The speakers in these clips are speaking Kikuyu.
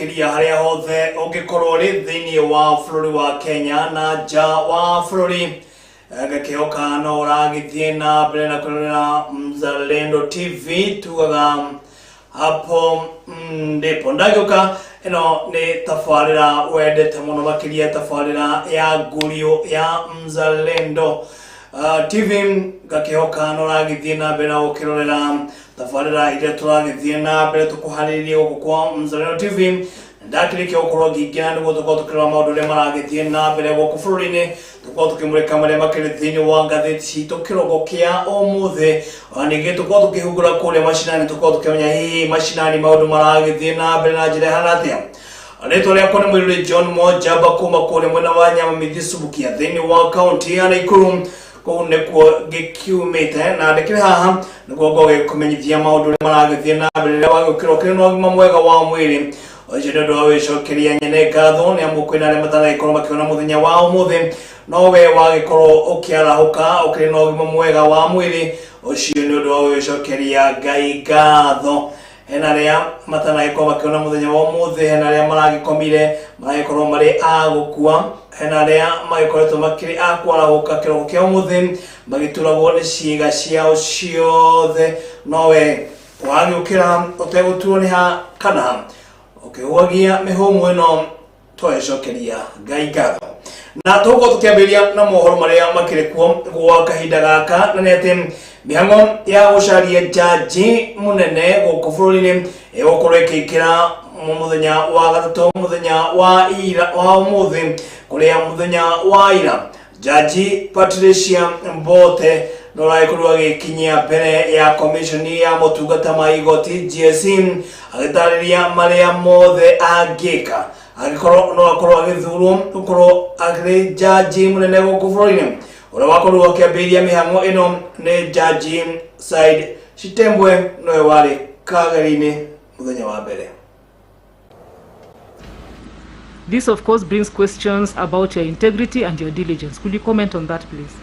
Makĩria harĩa hothe ũngĩkorwo ũrĩ thĩinĩ wa bũrũri wa Kenya na nja wa bũrũri. Ngakĩhoka no ũragĩthiĩ na mbere na kwĩrorera Mzalendo TV, tugaga hapo ndipo ndagĩũka. Ĩno nĩ tabarĩra wendete mũno makĩria, tabarĩra ya ngurio ya Mzalendo TV. Ngakĩhoka no ũragĩthiĩ na mbere na gũkĩrorera tabarĩra iria tũragĩthiĩ na mbere tũkũharĩrĩrie gũkũ kwa Mzalendo TV. Ndakĩrĩkia gũkorwo ngĩingĩra nĩguo tũkorwo tũkĩrora maũndũ ũrĩa maragĩthiĩ na mbere gũkũ bũrũri-inĩ, tũkorwo tũkĩmũrĩka marĩa makĩrĩ thĩinĩ wa ngathĩti citũ kĩroko kĩa ũmũthĩ. Ona ningĩ tũkorwo tũkĩhungũra kũrĩa macinani, tũkorwo tũkĩmenya hihi macinani maũndũ maragĩthiĩ na mbere na njĩra ĩhana atĩa. Rĩtwa rĩakwa nĩ Mũirũrĩ John Mojamba kuma kũrĩa mwena wa Nyamamithi Subukia thĩinĩ wa kaunti ya Nakuru, kũu nĩkuo ngĩkiumĩte na ndĩkĩrĩ haha nĩguo ngorwo gĩkũmenyithia maũndũ ũrĩa maragĩthiĩ na mbere. Rĩrĩa wagĩũkĩra ũkĩrĩ na ũgima mwega wa mwĩrĩ, ũcio nĩ ũndũ wa gwĩcokeria nyene ngatho, nĩ amu kwĩna arĩa mataragĩkorwo makĩona mũthenya wa ũmũthĩ, no we wagĩkorwo ũkĩarahũka ũkĩrĩ na ũgima mwega wa mwĩrĩ, ũcio nĩ ũndũ wa gwĩcokeria Ngai ngatho. Hena arĩa matanagĩkorwo makĩona mũthenya wa ũmũthĩ, hena arĩa maragĩkomire maragĩkorwo marĩ a gũkua, hena arĩa magĩkoretwo makĩrĩ a kwarahũka kĩroko kĩa ũmũthĩ magĩturagwo nĩ ciĩga ciao ciothe, no we wagĩũkĩra ũtegũturwo nĩ ha kana ha, ũkĩhuhagia mĩhũmũ ĩno, twacokeria Ngai ngatho. Na tũgũkorwo tũkĩambĩrĩria na mohoro marĩa makĩrĩ kuo gwa kahinda gaka, na nĩ atĩ mĩhang'o ya gũcaria njanji mũnene gũkũ bũrũri-inĩ ĩgũkorwo ĩkĩingĩra mũthenya wa gatatũ, mũthenya wa ira wa ũmũthĩ, kũrĩa mũthenya wa ira Jaji Patricia Mbote no aragĩkorirwo agĩkinyia mbere ya komishoni ya motungata ma igoti GSC agĩtarĩria marĩa mothe angĩka angĩkorwo no akorwo agĩthurwo gũkorwo arĩ jaji mũnene gũkũ bũrũri-inĩ. Ũrĩa wakorirwo akĩambĩrĩria mĩhang'o ĩno nĩ Jaji Said Chitembwe, nowe warĩ kageri-inĩ mũthenya wa mbere. This, of course, brings questions about your integrity and your diligence. Could you comment on that, please?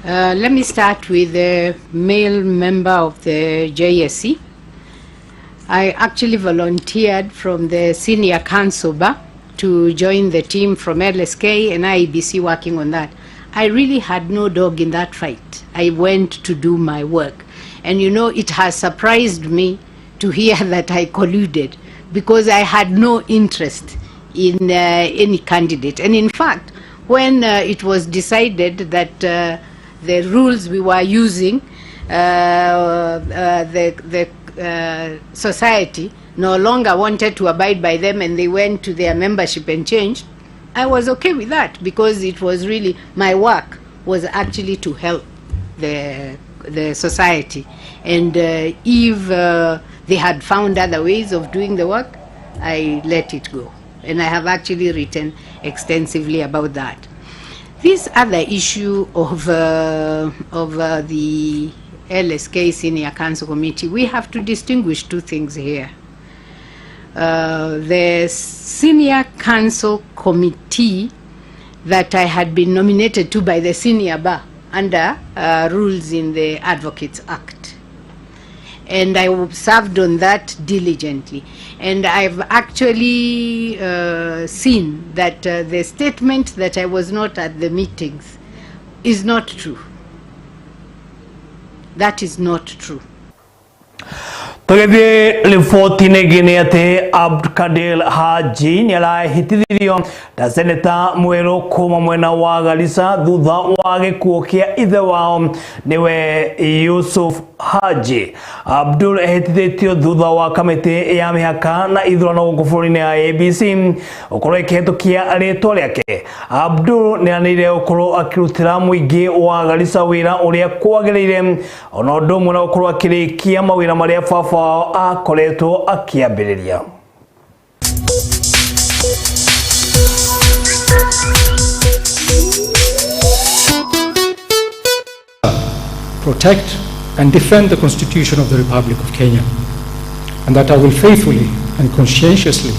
Let me start with the male member of the JSC. I actually volunteered from the senior council bar to join the team from LSK and IEBC working on that. I really had no dog in that fight. I went to do my work. And you know, it has surprised me to hear that I colluded, because I had no interest in any candidate. And in fact, when it was decided that the rules we were using, the society no longer wanted to abide by them and they went to their membership and changed, I was okay with that, because it was really, my work was actually to help the society. And if they had found other ways of doing the work, I let it go. And I have actually written extensively about that. This other issue of the LSK Senior Council Committee, we have to distinguish two things here. The Senior Council Committee that I had been nominated to by the Senior Bar under rules in the Advocates Act. And I served on that diligently. And I've actually seen that the statement that I was not at the meetings is not true. That is not true. Tũgĩthiĩ riboti-inĩ ĩngĩ nĩ atĩ Abdulkadir Haji nĩ arahĩtithirio ta seneta mwerũ kuma mwena wa Garissa thutha wa gĩkuũ kĩa ithe wao nĩwe Yusuf Haji. Abdul ehĩtithĩtio thutha wa kamĩtĩ ya mĩhaka na ithurano gũkũ bũrũri-inĩ ya ABC gũkorwo ĩkĩhetũkia rĩtwa rĩake. Abdul nĩ anĩrĩire gũkorwo akĩrutĩra mũingĩ wa Garissa wĩra ũrĩa kwagĩrĩire, ona ũndũ ũmwe na gũkorwo akĩrĩkia mawĩra marĩa baba wao akoretwo akĩambĩrĩria. Protect and defend the Constitution of the Republic of Kenya, and that I will faithfully and conscientiously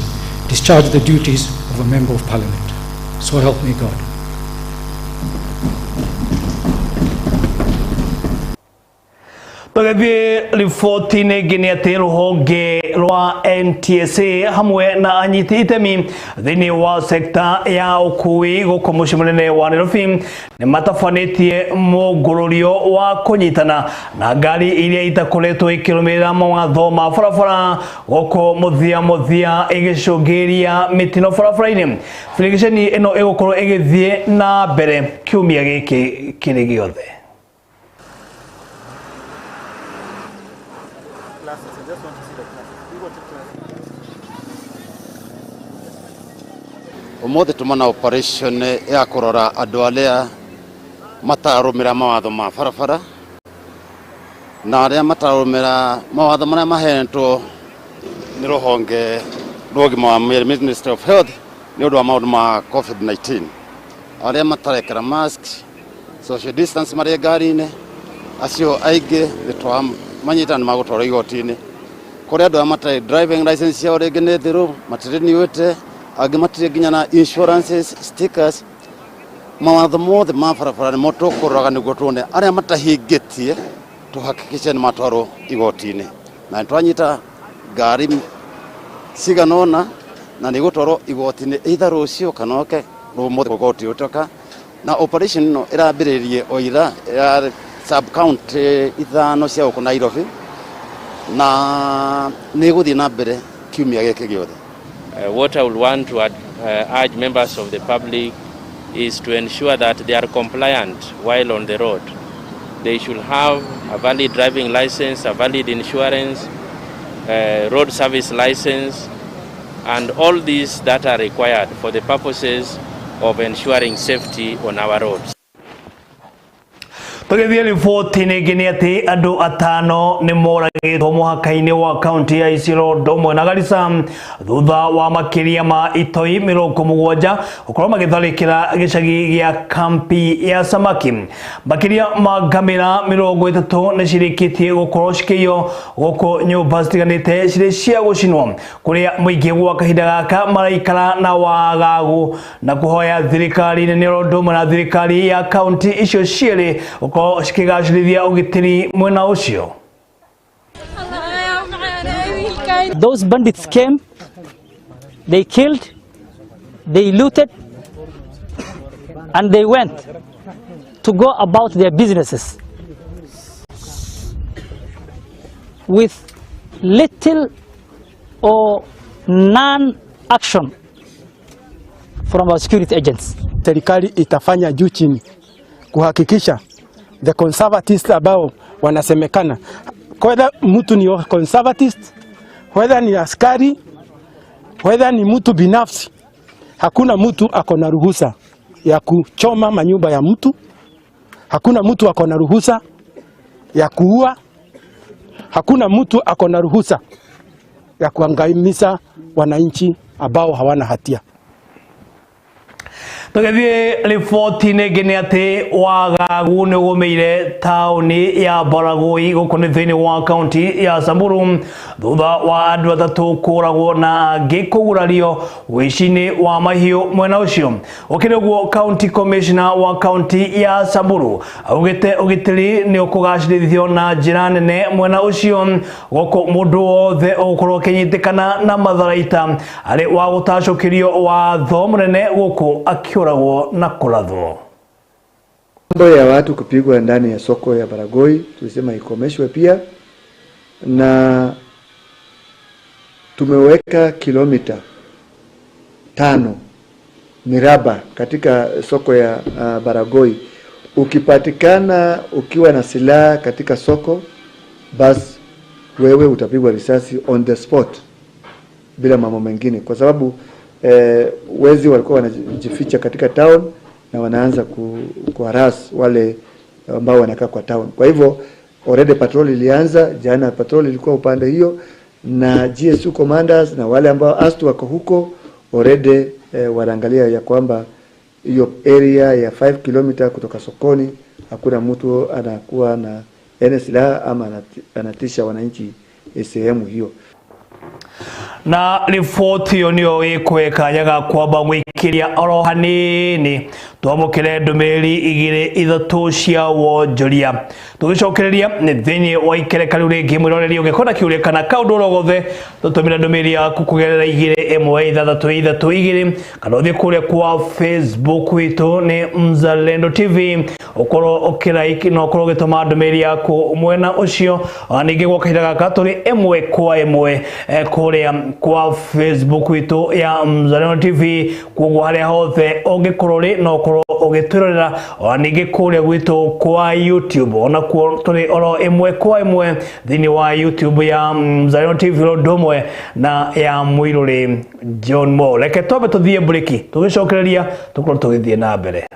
discharge the duties of a Member of Parliament. So help me God. Tũgĩthiĩ riboti-inĩ ĩngĩ nĩ atĩ rũhonge rwa NTSA hamwe na anyiti itemi thĩinĩ wa sekta ya ũkui gũkũ mũciĩ mũnene wa Nairobi nĩ matabanĩtie mũngũrũrio wa kũnyitana na ngari iria itakoretwo ikĩrũmĩrĩra mawatho ma barabara gũkũ mũthia mũthia ĩgĩcũngĩrĩria mĩtino barabara-inĩ. Birigiceni ĩno ĩgũkorwo ĩgĩthiĩ na mbere kiumia gĩkĩ kĩrĩ gĩothe. Umuthi tumana operation ya kurora andu aria matarumira mawatho ma barabara na aria matarumira mawatho maria maheanĩtwo nĩ rũhonge rwa ũgima wa mwĩrĩ, Ministry of Health, nĩ ũndũ wa maũndũ ma COVID-19, arĩa matarekĩra mask, social distance marĩ ngari-inĩ, acio aingĩ nĩ twamanyita nĩ magũtwarwo igoti-inĩ. Kũrĩ andũ arĩa matarĩ driving license ciao, rĩngĩ nĩ thiru, matiriniwĩte, angĩ matirĩ nginya na insurances stickers. Mawatho mothe ma barabara nĩmo tũkũroraga nĩguo tuone arĩa matahingĩtie, tũhakikishe nĩ matwarwo igoti-inĩ, na nĩ twanyita ngari cigana ũna na nĩ igũtwarwo igoti-inĩ either rũciũ kana oke rũmũthĩ igoti ũtoka. Na operation ĩno ĩrambĩrĩrie o ira ya sub county ithano cia gũkũ Nairobi, na nĩ ĩgũthiĩ na mbere kiumia gĩkĩ gĩothe. What I would want to urge members of the public is to ensure that they are compliant while on the road. They should have a valid driving license, a valid insurance, road service license, and all these that are required for the purposes of ensuring safety on our roads. Tũgĩthiĩ riboti-inĩ ĩngĩ nĩ atĩ andũ atano nĩ moragĩtwo mũhaka-inĩ wa kaunti ya Isiolo ũndũ na Garissa thutha wa makĩria ma itoi 70 gũkorwo magĩtharĩkĩra gĩcagi gĩa kampi ya Samaki. Makĩria ma ngamĩra 30 nĩ cirĩkĩtie gũkorwo cikĩiywo gũkũ nyũmba citiganĩte cirĩ cia gũcinwo, kũrĩa mũingĩ gwa kahinda gaka maraikara na wagagu na kũhoya thirikari nene ũndũ ũmwe na thirikari ya kaunti icio cierĩ gũkorwo cikĩgacĩrithia ũgitĩri mwena ũcio. Those bandits came, they killed, they looted, and they went to go about their businesses with little or none action from our security agents. Serikali itafanya juu chini kuhakikisha the conservatists ambao wanasemekana, whether mtu ni conservatist, whether ni askari, whether ni mtu binafsi, hakuna mtu ako na ruhusa ya kuchoma manyumba ya mtu, hakuna mtu ako na ruhusa ya kuua, hakuna mtu ako na ruhusa ya kuangamiza wananchi ambao hawana hatia. Tũgĩthiĩ riboti-inĩ ĩngĩ nĩ atĩ wagagu nĩ ũgũmĩire taũni ya Baragoi gũkũ nĩ thĩinĩ wa kaunti ya Samburu thutha wa andũ atatũ kũragwo na angĩ kũgurario ũici-inĩ wa mahiũ mwena ũcio. Gũkĩrĩ ũguo, county commissioner wa kaunti ya Samburu augĩte ũgitĩri nĩ ũkũgacĩrithio na njĩra nene mwena ũcio, gũkũ mũndũ wothe ũgũkorwo akĩnyitĩkana na matharaita arĩ wa gũtacũkĩrio watho mũnene gũkũ akĩũragwo na kũrathwo. Mambo ya watu kupigwa ndani ya soko ya Baragoi tulisema ikomeshwe pia, na tumeweka kilomita 5 miraba katika soko ya Baragoi. Ukipatikana ukiwa na silaha katika soko, basi wewe utapigwa risasi on the spot bila mambo mengine, kwa sababu wezi walikuwa wanajificha katika town na wanaanza kuharass wale ambao wanakaa kwa town. Kwa hivyo already patrol ilianza jana, patrol ilikuwa upande hiyo na GSU commanders na wale ambao ASTU wako huko already wanaangalia ya kwamba hiyo area ya 5 km kutoka sokoni hakuna mtu anakuwa na ene silaha ama anatisha wananchi sehemu hiyo. Na riboti ĩyo nĩyo ĩkweka kanya ga kwamba. Kiria oro hanini twamũkĩre ndũmĩrĩri igĩrĩ ithatũ cia wonjoria tũgĩcokereria nĩ thĩinĩ wa ikereka rĩu rĩngĩ mwĩroreri ũngĩkorwo na kĩũria kana kaũndũ oro gothe tũtũmĩre ndũmĩrĩri yaku kũgerera 2 1 6 3 2 kana ũthiĩ kũrĩa kwa Facebook witũ nĩ Mzalendo TV ũkorwo ũkĩraiki na ũkorwo ũgĩtũma ndũmĩrĩri yaku mwena ũcio. Ona ningĩ gwa kahinda gaka tũrĩ ĩmwe kwa ĩmwe kũrĩa kwa Facebook witũ ya Mzalendo TV, koguo harĩa hothe ũngĩkorwo ũrĩ no ũkorwo ũgĩtwĩrorera. Ona ningĩ kũrĩa gwitũ kwa YouTube onakuo tũrĩ oro ĩmwe kwa ĩmwe thĩinĩ wa YouTube ya Mzalendo TV ũndũ ũmwe na ya Mũirũrĩ John Mo. Reke twambe tũthiĩ breki tũgĩcokereria tũkorwo tũgĩthiĩ na mbere.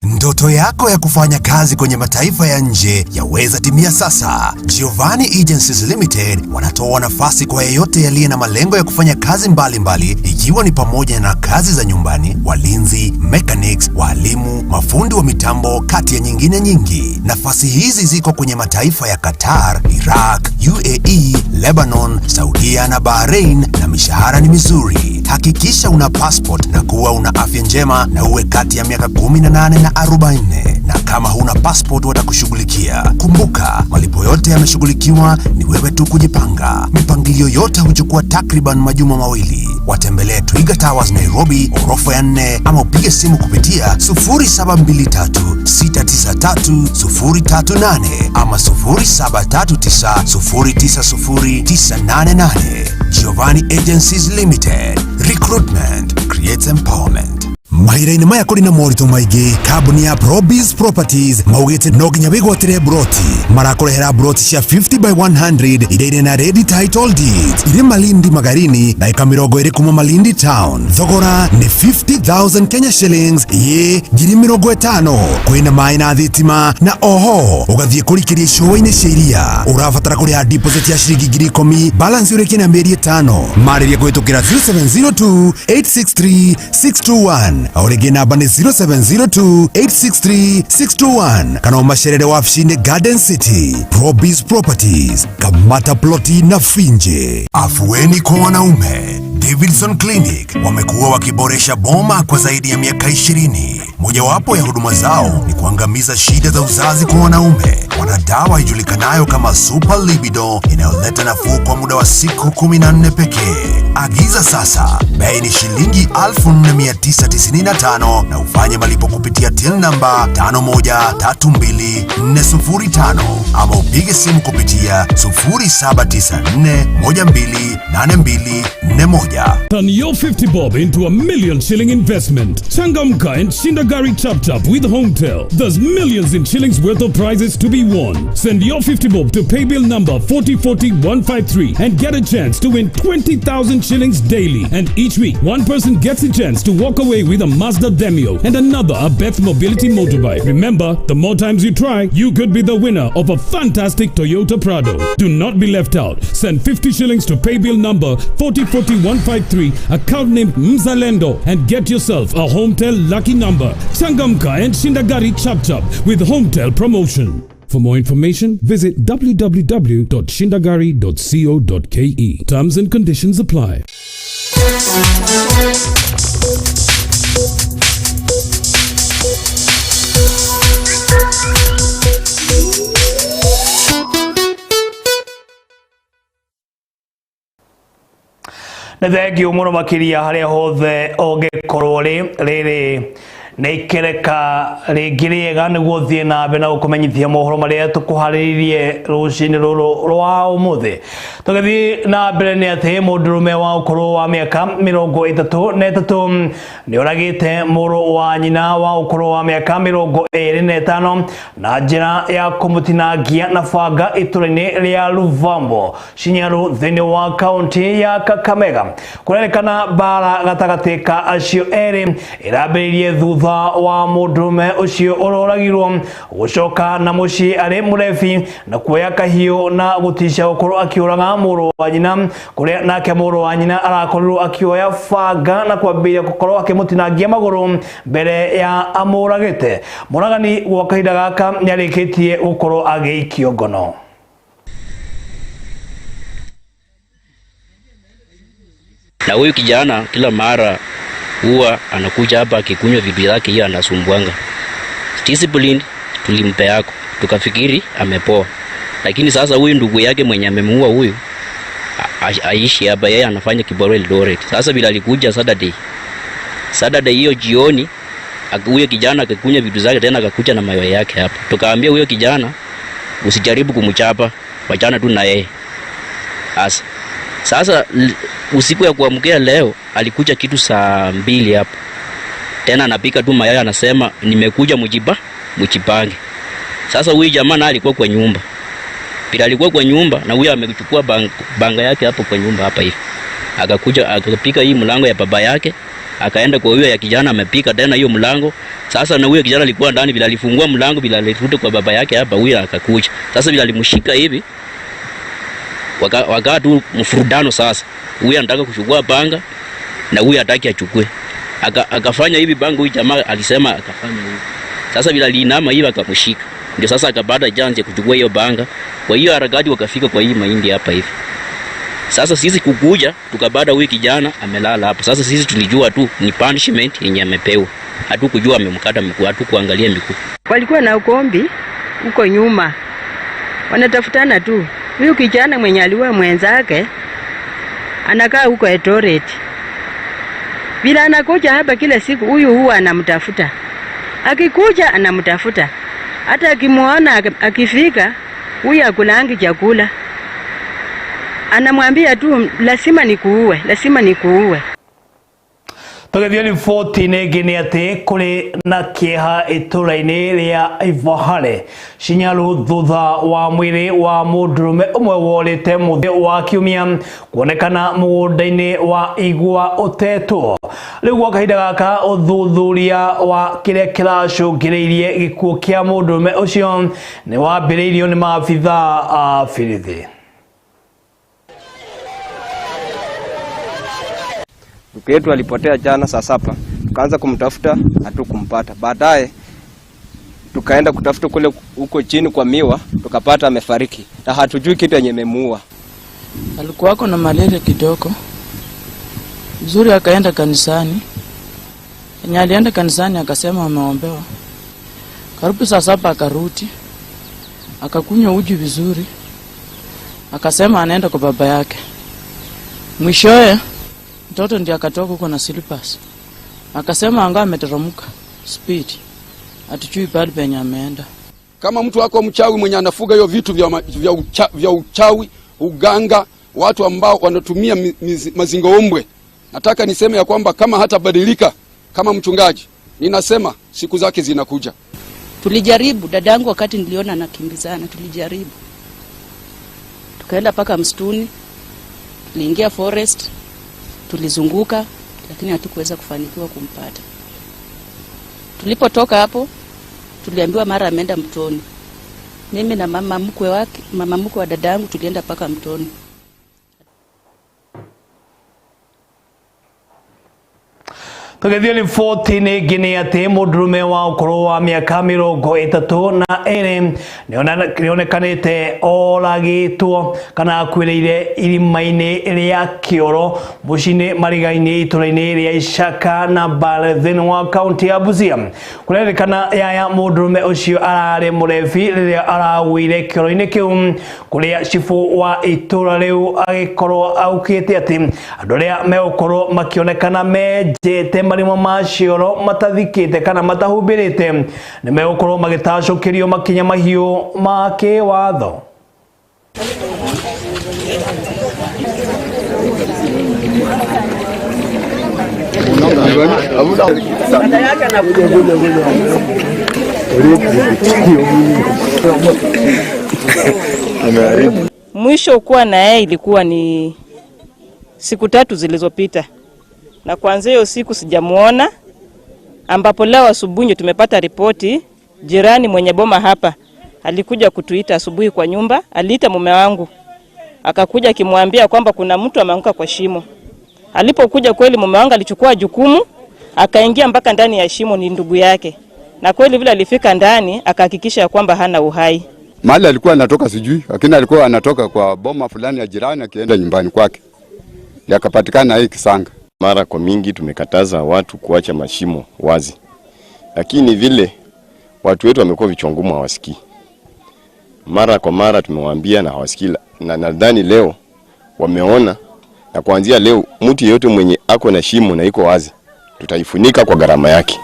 Ndoto yako ya kufanya kazi kwenye mataifa ya nje yaweza timia sasa. Giovanni Agencies Limited wanatoa nafasi kwa yeyote yaliye na malengo ya kufanya kazi mbalimbali ikiwa ni pamoja na kazi za nyumbani, walinzi, mechanics, walimu, mafundi wa mitambo kati ya nyingine nyingi. Nafasi hizi ziko kwenye mataifa ya Qatar, Iraq, UAE, Lebanon, Saudia na Bahrain na mishahara ni mizuri. Hakikisha una passport na kuwa una afya njema na uwe kati ya miaka 18 na 40, na kama huna passport watakushughulikia. Kumbuka, malipo yote yameshughulikiwa, ni wewe tu kujipanga. Mipangilio yote huchukua takriban majuma mawili. Watembelee Twiga Towers Nairobi, orofa ya 4, ama upige simu kupitia 0723 693 038 ama 0739 090 988. Giovanni Agencies Limited. Recruitment creates empowerment. Mahira-inĩ maya kũrĩ na moritũ maingĩ, kambuni ya Probiz Properties maugĩte no nginya wĩgwatĩre broti. Marakũrehera broti cia 50 by 100 iria irĩ na ready title deeds, irĩ Malindi Magarini na ĩka 20 kuma Malindi Town. Thogora nĩ 50,000 Kenya shillings, ĩ 50,000. Kwĩna maĩ na thitima na oho ũgathiĩ kũrikĩria icũa-inĩ cia iria. Ũrabatara kũrĩha deposit ya ciringi 10,000, balance ũrĩkie na mĩeri 5. Marĩria kũhĩtũkĩra 0702 863 621. O rĩngĩ namba nĩ 0702 863 621 kana ũmacerere wabici-inĩ Garden City. Probiz Properties, kamata ploti na finje. Afueni kwa wanaume. Davidson Clinic wamekuwa wakiboresha boma kwa zaidi ya miaka 20. Mojawapo ya huduma zao ni kuangamiza shida za uzazi kwa wanaume. Wana dawa ijulikanayo kama Super Libido inayoleta nafuu kwa muda wa siku 14 pekee. Agiza sasa, bei ni shilingi 4995 na ufanye malipo kupitia till namba 5132405 ama upige simu kupitia 0794 128241. Turn your 50 bob into a million shilling investment. Changamka and Shindagari Chap Chap with Hometel. There's millions in shillings worth of prizes to be won. Send your 50 bob to paybill number 4040153 and get a chance to win 20,000 shillings daily. And each week, one person gets a chance to walk away with a Mazda Demio and another a Beth Mobility motorbike. Remember, the more times you try, you could be the winner of a fantastic Toyota Prado. Do not be left out. Send 50 shillings to paybill number 4040153, account name Mzalendo, and get yourself a Hometel lucky number. Changamka and Shindagari Chap Chap with Hometel promotion. For more information, visit www.shindagari.co.ke. Terms and conditions apply. Nĩ thengiũ mũno makĩria harĩa hothe ũngĩkorwo rĩ rĩrĩ nĩ ikereka rĩngĩ rĩega nĩguo thiĩ na mbere na gũkũmenyithia mohoro marĩa tũkũharĩrĩirie rũcinĩ rũrũ rwa ũmũthĩ. Tũgĩthiĩ na mbere nĩ atĩ mũndũrũme wa ũkũrũ wa mĩaka 33 nĩ oragĩte mũrũ wa nyina wa ũkũrũ wa mĩaka 25 na njĩra ya kũmũtinangia na banga itũra-inĩ rĩa Ruvambo Shinyaru thĩinĩ wa kaunti ya Kakamega. Kũrerĩkana mbara gatagatĩ ka acio erĩ ĩrambĩrĩirie thutha Thutha wa mũndũrũme ũcio ũroragirwo gũcoka na mũciĩ arĩ mũrebi na kuoya kahiũ na gũtisha gũkorwo akĩũraga mũrũ wa nyina, kũrĩa nake mũrũ wa nyina arakorirwo akĩoya banga na kwambĩrĩria gũkorwo akĩmũtinangia magũrũ mbere ya amũragĩte. Mũragani gwa kahinda gaka nĩarĩkĩtie gũkorwo agĩikio ngono. Na huyu kijana kila mara huwa anakuja hapa akikunywa vitu yake, hiyo anasumbuanga. Discipline tulimpe yako, tukafikiri amepoa. Lakini sasa huyu ndugu yake mwenye amemuua huyu aishi hapa, yeye anafanya kibarua Eldoret. Sasa bila alikuja Saturday hiyo jioni, huyo kijana akakunywa vitu zake tena akakuja na mayo yake hapa. Tukaambia huyo kijana usijaribu kumchapa, wachana tu na yeye. Sasa usiku ya kuamkia leo alikuja kitu saa 2 hapo. Tena anapika tu mayai anasema nimekuja mjipange. Sasa huyu jamaa na alikuwa kwa nyumba. Bila alikuwa kwa nyumba na huyu amechukua banga yake hapo kwa nyumba hapa hivi. Akakuja akapika hii mlango ya baba yake, akaenda kwa huyo ya kijana amepika tena hiyo mlango. Sasa na huyo kijana alikuwa ndani, bila alifungua mlango bila alirudi kwa baba yake hapa, huyo akakuja. Sasa bila alimshika hivi waka tu mfurudano. Sasa huyu anataka kuchukua banga na huyu hataki achukue. Akafanya hivi banga, huyu jamaa alisema akafanya hivi. Sasa bila aliinama hivi akamshika. Ndio sasa akapata chance kuchukua hiyo banga. Kwa hiyo harakati wakafika kwa hii mahindi hapa hivi. Sasa sisi kukuja tukapata huyu kijana amelala hapa. Sasa sisi tulijua tu ni punishment yenye amepewa. Hatukujua amemkata miguu, hatukuangalia miguu. Walikuwa na ukombi huko nyuma. Wanatafutana tu. Huyu kijana mwenye aliua mwenzake anakaa huko Eldoret. Bila anakuja hapa kila siku, huyu huwa anamtafuta. Akikuja anamtafuta. Hata akimuona akifika, huyu akulangi chakula. Anamwambia tu lazima nikuue, lazima nikuue. Tũgĩthiĩ riboti-inĩ ĩngĩ nĩ atĩ kũrĩ na kĩeha itũra-inĩ rĩa Ivohare Shinyalu thutha wa mwĩrĩ wa mũndũrũme ũmwe worĩte mũthĩ wa kiumia kuonekana mũgũnda-inĩ wa igwa ũtetwo. Rĩu gwa kahinda gaka ũthuthuria wa kĩrĩa kĩracũngĩrĩirie gĩkuũ kĩa mũndũrũme ũcio nĩ wambĩrĩirio nĩ maabithaa a birithi. Ndugu yetu alipotea jana saa 7, tukaanza kumtafuta hatukumpata. Baadaye tukaenda kutafuta kule huko chini kwa miwa, tukapata amefariki na hatujui kitu yenye imemuua. Alikuwa na malaria kidogo. Mzuri akaenda kanisani. Yenye alienda kanisani akasema ameombewa. Karibu saa 7 akarudi. Akakunywa uji vizuri. Akasema anaenda kwa baba yake. Mwishowe mtoto ndiye akatoka huko na slippers. Akasema anga ameteremka speed. Hatujui pale penye ameenda. Kama mtu wako mchawi mwenye anafuga hiyo vitu vya uchawi, uganga, watu ambao wanatumia mazingoombwe, nataka niseme ya kwamba kama hatabadilika kama mchungaji, ninasema siku zake zinakuja. Tulijaribu dadangu wakati niliona anakimbizana, tulijaribu. Tukaenda paka msituni, tuliingia forest, tulizunguka, lakini hatukuweza kufanikiwa kumpata. Tulipotoka hapo tuliambiwa mara ameenda mtoni. Mimi na mama mkwe wake, mama mkwe wa dadangu tulienda paka mtoni. Tũgĩthiĩ riboti-inĩ ĩngĩ nĩ atĩ mũndũrũme wa ũkũrũ wa mĩaka 32 nĩonekanĩte oragĩtwo kana akuĩrĩire irima-inĩ rĩa kĩoro mũciĩ-inĩ Mariga-inĩ itũra-inĩ rĩa Icaka na Mbale thĩinĩ wa kaunti ya Busia. Kũrerĩkana yaya mũndũrũme ũcio ararĩ mũrebi rĩrĩa aragũire kĩoro-inĩ kĩu, kũrĩa cibũ wa itũra rĩu agĩkorwo aukĩte atĩ andũ arĩa megũkorwo makĩonekana menjete marima ma cioro matathikĩte kana matahumbĩrĩte nĩ megũkorwo magĩtacũkĩrio makinya mahiũ ma kĩwatho. Mwisho kuwa na yeye ilikuwa ni siku 3 zilizopita. Na kuanzia hiyo siku sijamuona. ambapo leo asubuhi tumepata ripoti. Jirani mwenye boma hapa alikuja kutuita asubuhi kwa nyumba, aliita mume wangu akakuja akimwambia kwamba kuna mtu ameanguka kwa shimo. Alipokuja kweli mume wangu alichukua jukumu akaingia mpaka ndani ya shimo, ni ndugu yake, na kweli vile alifika ndani akahakikisha kwamba hana uhai. Mahali alikuwa anatoka sijui, lakini alikuwa anatoka kwa boma fulani ya jirani akienda nyumbani kwake, yakapatikana hii kisanga. Mara kwa mingi tumekataza watu kuacha mashimo wazi, lakini vile watu wetu wamekuwa vichwa ngumu, hawasikii. Mara kwa mara tumewaambia na hawasikii, na nadhani leo wameona, na kuanzia leo mtu yeyote mwenye ako na shimo na iko wazi tutaifunika kwa gharama yake.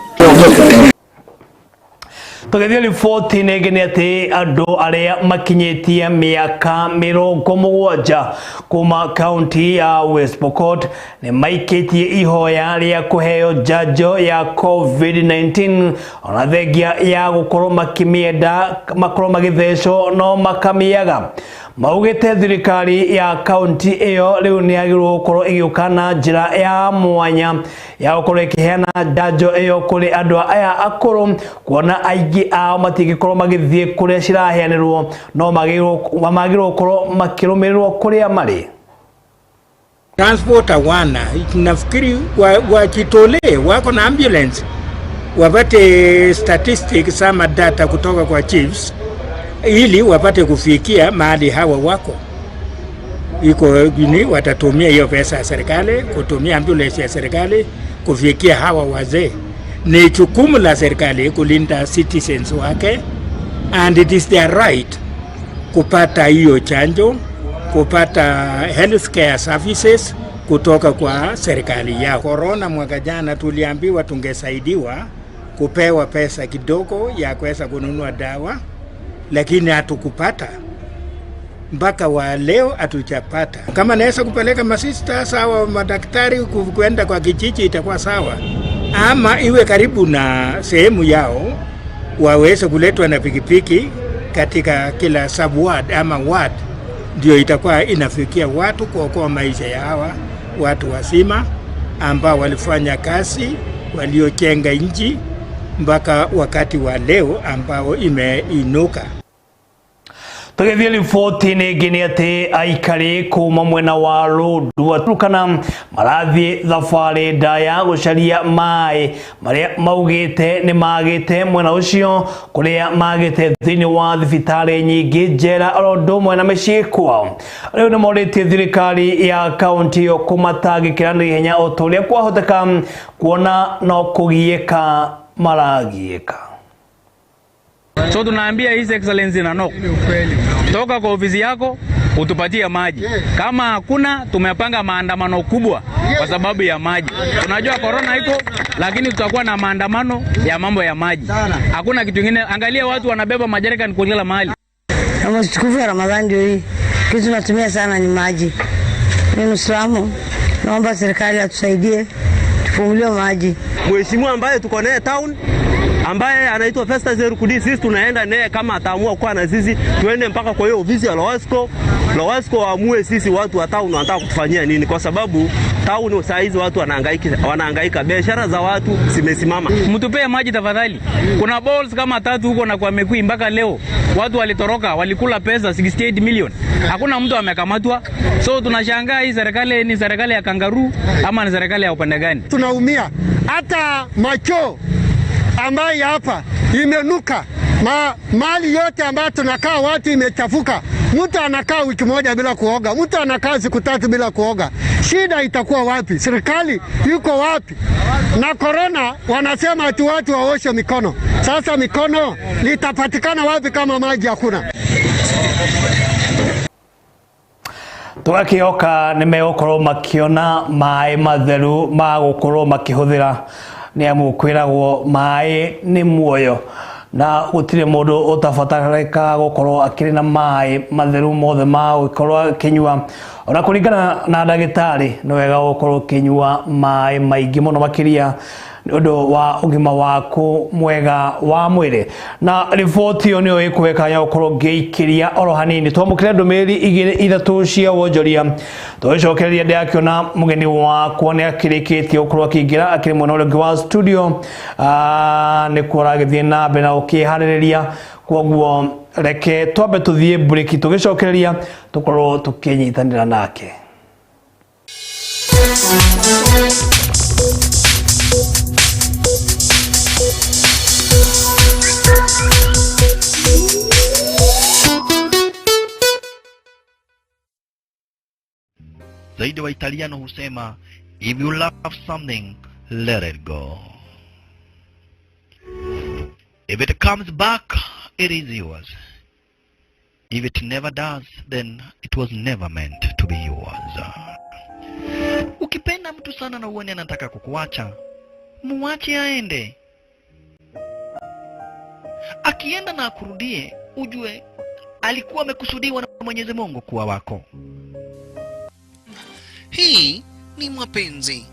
Tũgĩthiĩ riboti-inĩ ĩngĩ nĩ atĩ andũ arĩa makinyĩtie mĩaka 70 kuma kaunti ya West Pokot nĩ maikĩtie ihoya rĩa kũheo njanjo ya COVID-19 ona thengia ya gũkorwo makĩmĩenda makorwo magĩthecwo no makamĩaga. Maugĩte thirikari ya kaunti ĩyo rĩu nĩ yagĩrĩirwo gũkorwo ĩgĩũka na njĩra ya mwanya ya gũkorwo ĩkĩheana njanjo ĩyo kũrĩ andũ aya akũrũ, kuona aingĩ ao matingĩkorwo magĩthiĩ kũrĩa ciraheanĩrwo no magĩrĩirwo gũkorwo makĩrũmĩrĩrwo kũrĩa marĩ. Transport hawana, nafikiri wajitolee, wako na ambulance, wapate statistics ama data kutoka kwa chiefs ili wapate kufikia mahali hawa wako. Iko ni watatumia hiyo pesa ya serikali, kutumia ambulance ya serikali kufikia hawa wazee. Ni jukumu la serikali kulinda citizens wake, and it is their right kupata hiyo chanjo, kupata healthcare services kutoka kwa serikali yao. Corona mwaka jana tuliambiwa tungesaidiwa kupewa pesa kidogo ya kuweza kununua dawa, lakini hatukupata mpaka wa leo hatujapata. Kama naweza kupeleka masista sawa, madaktari kwenda kwa kijiji itakuwa sawa, ama iwe karibu na sehemu yao, waweze kuletwa na pikipiki katika kila sub-ward ama ward, ndio itakuwa inafikia watu kuokoa maisha ya hawa watu wazima ambao walifanya kazi, waliojenga nchi mpaka wakati wa leo ambao imeinuka. Tũgĩthiĩ riboti-inĩ ĩngĩ nĩ atĩ aikari kuma mwena wa Lodwar Turkana marathiĩ thabarĩ ndaya gũcaria maĩ marĩa maugĩte nĩ magĩte mwena ũcio, kũrĩa magĩte thĩinĩ wa thibitarĩ nyingĩ, njera oro ũndũ ũmwe na mĩciĩ kwao. Rĩu nĩ morĩtie thirikari ya kaunti ĩyo kũmatangĩkĩra na ihenya o ta ũrĩa kwahoteka, kuona no kũgiĩka maragiĩka. So tunaambia His Excellency Nanok, toka kwa ofisi yako utupatie maji. Kama hakuna, tumepanga maandamano kubwa kwa sababu ya maji. Tunajua corona iko, lakini tutakuwa na maandamano ya mambo ya maji. Hakuna kitu kingine. Angalia watu wanabeba majerikani kwa kila mahali. Na mwezi tukufu ya Ramadhani ndio hii. Kitu tunatumia sana ni maji. Mimi Muislamu, naomba serikali atusaidie tufunguliwe maji. Mheshimiwa ambaye tuko naye town, ambaye anaitwa Festus Erukudi, sisi tunaenda naye kama ataamua kuwa na sisi, tuende mpaka kwa hiyo ofisi ya Lowasco. Lowasco waamue sisi watu wa town wanataka kutufanyia nini, kwa sababu town saa hizi watu wanahangaika, biashara za watu zimesimama. Mtupee maji tafadhali. Kuna balls kama 3 huko na kwa Mekui mpaka leo watu walitoroka, walikula pesa 68 million. Hakuna mtu amekamatwa. So tunashangaa hii serikali ni serikali ya kangaroo ama ni serikali ya upande gani? Tunaumia hata macho ambaye hapa imenuka, mali yote ambayo tunakaa watu imechafuka. Mtu anakaa wiki moja bila kuoga, mtu anakaa siku 3 bila kuoga. Shida itakuwa wapi? Serikali yuko wapi? Na corona wanasema ati watu waoshe mikono. Sasa mikono litapatikana wapi kama maji hakuna? Tũgakĩhoka nĩ megũkorwo makĩona maĩ matheru ma gũkorwo makĩhũthĩra, nĩ amu kwĩragwo maĩ nĩ muoyo na gũtirĩ mũndũ ũtabatarĩka gũkorwo akĩrĩ na maĩ matheru mothe ma gũkorwo akĩnyua. Ona kũringana na ndagĩtarĩ nĩ wega gũkorwo ũkĩnyua maĩ maingĩ mũno makĩria, Nĩ ũndũ wa ũgima waku mwega wa mwĩrĩ. Na riboti ĩyo nĩyo ĩkũhe kanya gũkorwo ngĩikĩria oro hanini. Twamũkĩre ndũmĩrĩri igĩrĩ ithatũ cia wonjoria, tũgĩcokereria ndĩrakĩona mũgeni wakwa nĩ akĩrĩkĩtie gũkorwo akĩingĩra akĩrĩ mwena ũrĩa ũngĩ wa studio. Nĩkuo aragĩthiĩ na mbere na gũkĩharĩrĩria, koguo reke twambe tũthiĩ breki, tũgĩcokereria tũkorwo tũkĩnyitanĩra nake. Zaidi wa Italiano husema if you love something let it go. If it comes back it is yours. If it never does then it was never meant to be yours. Ukipenda mtu sana na uone anataka kukuacha, muache aende. Akienda na akurudie, ujue alikuwa amekusudiwa na Mwenyezi Mungu kuwa wako. Hii ni mapenzi.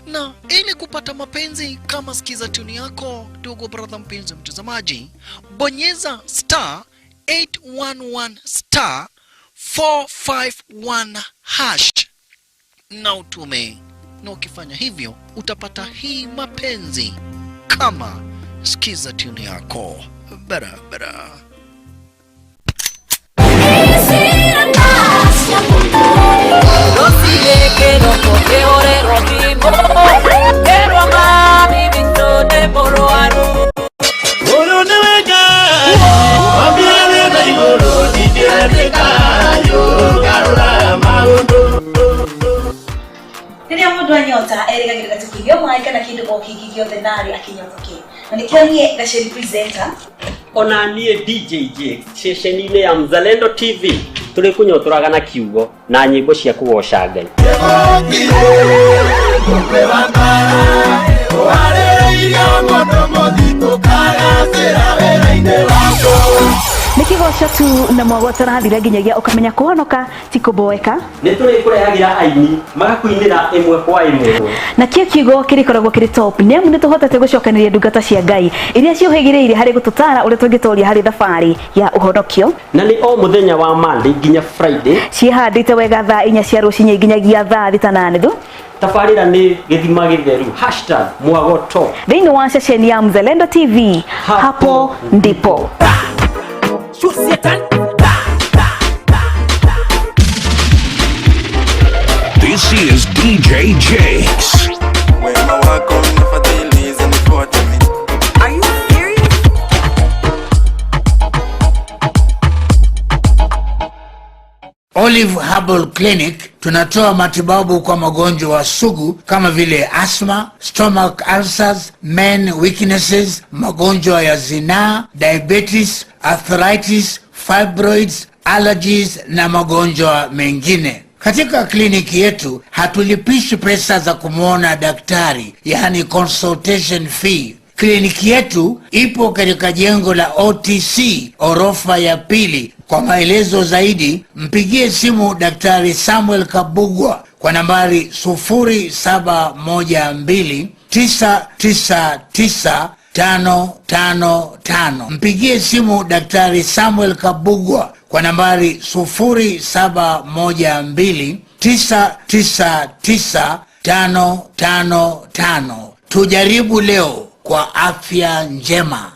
Na ili kupata mapenzi kama sikiza tune yako, ndugu brother mpenzi mtazamaji, bonyeza star 811 star 451 hash na utume. Na ukifanya hivyo utapata hii mapenzi kama sikiza tune yako barabara. Rĩrĩa mũndũ anyota erĩgagĩrĩra tũkĩgĩa maĩ kana kĩndũ o kĩngĩ gĩothe narĩ akĩnyotoke. Na nĩkĩo niĩ Gacheri presenter ona niĩ DJ Jakes ceceni-inĩ ya Mzalendo TV tũrĩ kũnyotoraga na kiugo na nyĩmbo cia kũgoca Ngai. Nĩ kĩgoco tu na mwagwatarathira nginyagia ũkamenya kũhonoka ti kũboeka. Nĩ tũrĩkũrehagĩra aini magakũinĩra ĩmwe kwa ĩmwe. Na kĩo kiugo kĩrĩkoragwo kĩrĩ top nĩ amu nĩ tũhotete gũcokanĩria ndungata cia Ngai iria ciũhĩgĩrĩire harĩ gũtũtara ũrĩa tũngĩtoria harĩ thabarĩ ya ũhonokio. Na nĩ o mũthenya wa Monday nginya Friday ciĩhandĩte wega thaa 4 cia rũcinĩ nginyagia thaa 6 na nuthu. Tabarĩra nĩ gĩthima gĩtheru #mwagoto thĩinĩ wa ceceni ya Mzalendo TV. Hapo ndipo. This is DJ Jakes. Are you serious? Olive Herbal Clinic tunatoa matibabu kwa magonjwa sugu kama vile asthma, stomach ulcers, men weaknesses, magonjwa ya zinaa, diabetes, arthritis, fibroids, allergies na magonjwa mengine. Katika kliniki yetu hatulipishi pesa za kumwona daktari, yani consultation fee. Kliniki yetu ipo katika jengo la OTC orofa ya pili. Kwa maelezo zaidi mpigie simu Daktari Samuel Kabugwa kwa nambari 0712 999 555. Mpigie simu Daktari Samuel Kabugwa kwa nambari 0712 999 555. Tujaribu leo kwa afya njema.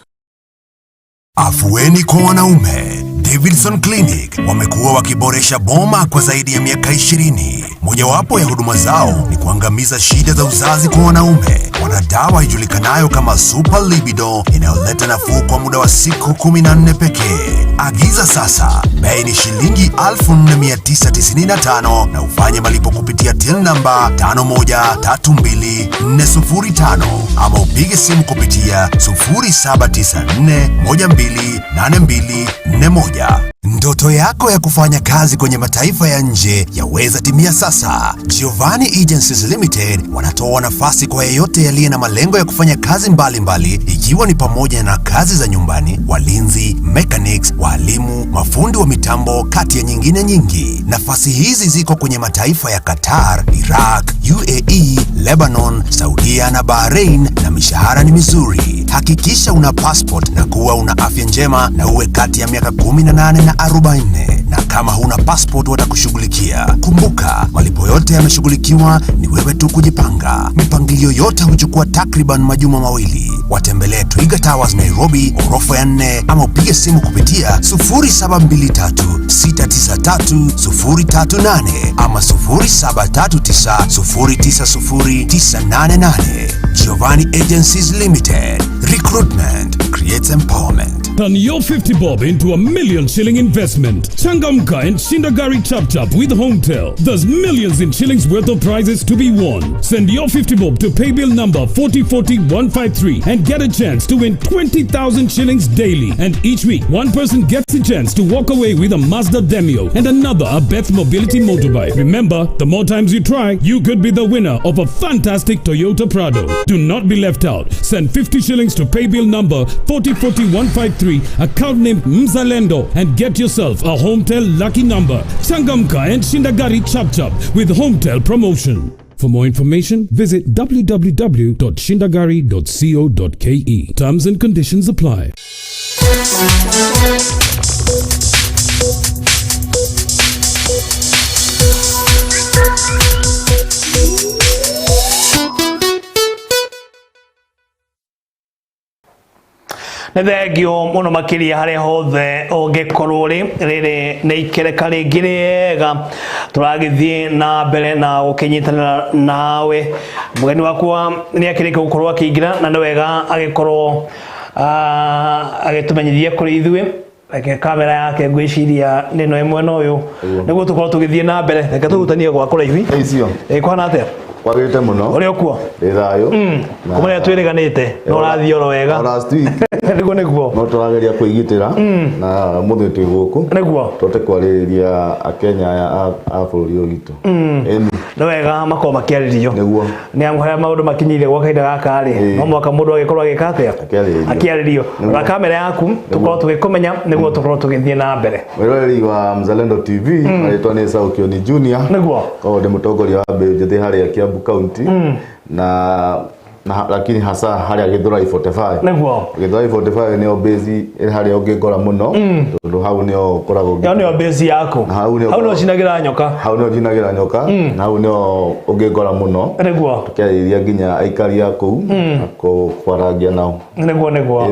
Afueni kwa wanaume. Davidson Clinic wamekuwa wakiboresha boma kwa zaidi ya miaka 20. Mojawapo ya huduma zao ni kuangamiza shida za uzazi kwa wanaume. Wana dawa ijulikanayo kama Super Libido inayoleta nafuu kwa muda wa siku 14 pekee. Agiza sasa, bei ni shilingi 4995 na ufanye malipo kupitia till namba 5132405 ama upige simu kupitia 0794 128241. Ndoto yako ya kufanya kazi kwenye mataifa ya nje yaweza timia sasa. Giovanni Agencies Limited wanatoa nafasi kwa yeyote yaliye na malengo ya kufanya kazi mbalimbali mbali, ikiwa ni pamoja na kazi za nyumbani, walinzi, mechanics, walimu, mafundi wa mitambo, kati ya nyingine nyingi. Nafasi hizi ziko kwenye mataifa ya Qatar, Iraq, UAE, Lebanon, Saudia na Bahrain, na mishahara ni mizuri. Hakikisha una passport na kuwa una afya njema na uwe kati ya miaka 18 na 40, na kama huna passport watakushughulikia. Kumbuka, malipo yote yameshughulikiwa, ni wewe tu kujipanga. Mipangilio yote huchukua takriban majuma mawili. Watembelee Twiga Towers Nairobi, orofa ya 4, ama upige simu kupitia 0723 693 038 ama 0739 090 988. Giovanni Agencies Limited. Recruitment creates empowerment. Turn your 50 bob into a million shilling investment. Changamka and Shindagari Chap Chap with Hometel. There's millions in shillings worth of prizes to be won. Send your 50 bob to paybill number 4040153 and get a chance to win 20,000 shillings daily. And each week, one person gets a chance to walk away with a Mazda Demio and another a Beth Mobility motorbike. Remember, the more times you try, you could be the winner of a fantastic Toyota Prado. Do not be left out. Send 50 shillings to paybill number 4040153, account name Mzalendo, and get yourself a Hometel lucky number. Changamka and Shindagari Chap Chap with Hometel promotion. For more information, visit www.shindagari.co.ke. Terms and conditions apply. Nĩ thengio mũno makĩria harĩa hothe ũngĩkorwo rĩ rĩrĩ nĩ ikereka rĩngĩ rĩega tũragĩthiĩ na mbere na gũkĩnyitanĩra nawe. Mũgeni wakwa nĩ akĩrĩkia gũkorwo akĩingĩra na nĩ wega agĩkorwo agĩtũmenyithia kũrĩ ithuĩ. Reke kamera yake ngwĩciria nĩ ĩno ĩ mwena ũyũ nĩguo tũkorwo tũgĩthiĩ na mbere. Reke tũhutanie gwa kũraihu. Kũhana atĩa? Kwagĩrĩte mũno. Ũrĩ okuo? Ndĩ thayũ. Kuma rĩrĩa twĩrĩganĩte no ũrathiĩ oro wega. O last week. Nĩguo nĩguo. No tũrageria kwĩgitĩra na mũthĩ twĩ gũkũ. Nĩguo. Tũhote kwarĩrĩria akenya aya a bũrũri ũyũ witũ. Nĩ wega makorwo makĩarĩrio. Nĩguo. Nĩ amu harĩa maũndũ makinyĩire gwa kahinda gaka rĩ, no mũhaka mũndũ agĩkorwo agĩka atĩa? Akĩarĩrio. Rora kamera yaku tũkorwo tũgĩkũmenya nĩguo tũkorwo tũgĩthiĩ na mbere. Mwĩroreri wa Mzalendo TV, marĩtwa nĩ Saukioni Junior. Nĩguo. Koguo ndĩ mũtongoria wa mbeũ njĩthĩ harĩa Kiambu County na lakini hasa harĩa Githurai 45. Nĩguo. Githurai 45 nĩyo base harĩa ũngĩngora mũno tondũ hau nĩyo ũkoragwo. Ĩyo nĩyo base yaku. Hau nĩyo Hau nĩho ũcinagĩra nyoka. Hau nĩho njinagĩra nyoka na hau nĩho ũngĩngora mũno. Nĩguo. Tũkĩarĩria nginya aikari a kũu na kwarangia nao. Nĩguo nĩguo.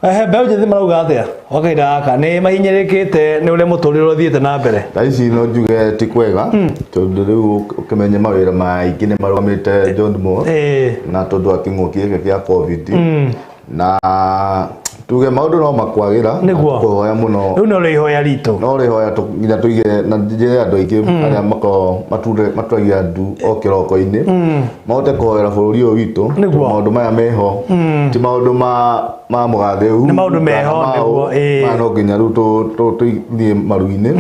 Mbeũ njĩthĩ marauga atĩa gwa kahinda gaka? Nĩ mahinyĩrĩkĩte nĩ ũrĩa mũtũrĩre ũthiĩte na mbere? Thaa ici no njuge ti kwega tondũ rĩu ũkĩmenye mawĩra maingĩ nĩ marũgamĩte John Moore na tondũ wa kĩng'ũki gĩkĩ kĩa COVID na tuge maũndũ no makwagĩra. Nĩguo. Kũhoya mũno. Rĩu no rĩhoya ritũ. No rĩhoya nginya tũige na njĩre andũ aingĩ arĩa makoragwo maturagia ndu o kĩroko-inĩ mahote kũhoera bũrũri ũyũ witũ. Nĩguo. Maũndũ maya meho ti maũndũ ma mũgathe ũyũ. Nĩ maũndũ meho, nĩguo, ĩĩ. Maya no nginya rĩu tũthiĩ maru-inĩ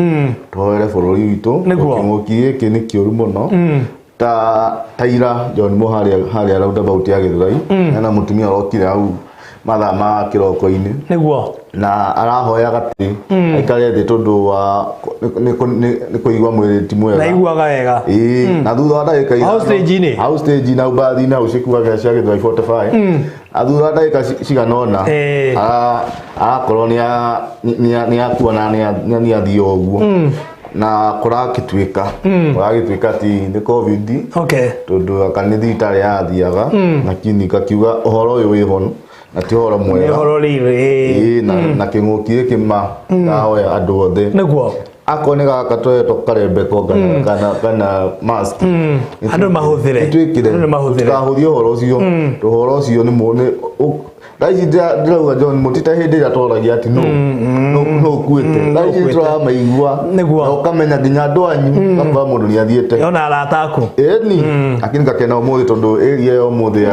tũhoere bũrũri witũ. Nĩguo. Kĩng'ũki gĩkĩ nĩ kĩũru mũno. Ta ira John Moore harĩa roundabout ya Githurai hena mũtumia ũrokire hau mathaa ma kĩroko-inĩ. Nĩguo. Na arahoya gatĩ aikare thĩ tondũ wa nĩ kũigua mwĩrĩ ti mwega. Ndaiguaga wega. Ĩĩ, na thutha wa ndagĩka ithano Hau stage-inĩ? Hau stage-inĩ, hau mbathi-inĩ, hau cikuaga cia Githurai 45. Na thutha wa ndagĩka cigana ũna, arakorwo nĩ akua na nĩ athiĩ o ũguo. Na kũragĩtuĩka kũragĩtuĩka ti nĩ COVID. Tondũ aka nĩ thibitarĩ yathiaga, lakini kakiuga ũhoro ũyũ wĩho na ti ũhoro mwega. Nĩ ũhoro rĩrĩ. Ĩĩ, na kĩng'ũki gĩkĩ ma ndahoya andũ othe. Nĩguo. Akorwo nĩ gaka twetwo karembeko kana mask. Andũ mahũthĩre. Nĩtwĩkĩre. Andũ nĩmahũthĩre. Tũkahũthia ũhoro ũcio. Ũhoro ũcio nĩ thaa ici ndĩrauga John mũtita hĩndĩ ĩrĩa tworagia atĩ nũ ũkuĩte. Thaa ici tũramaigua na ũkamenya nginya andũ anyu ũgakora mũndũ nĩ athiĩte. Ona arata aku. Ĩni. Lakini ngakena ũmũthĩ tondũ area ĩyo ũmũthĩ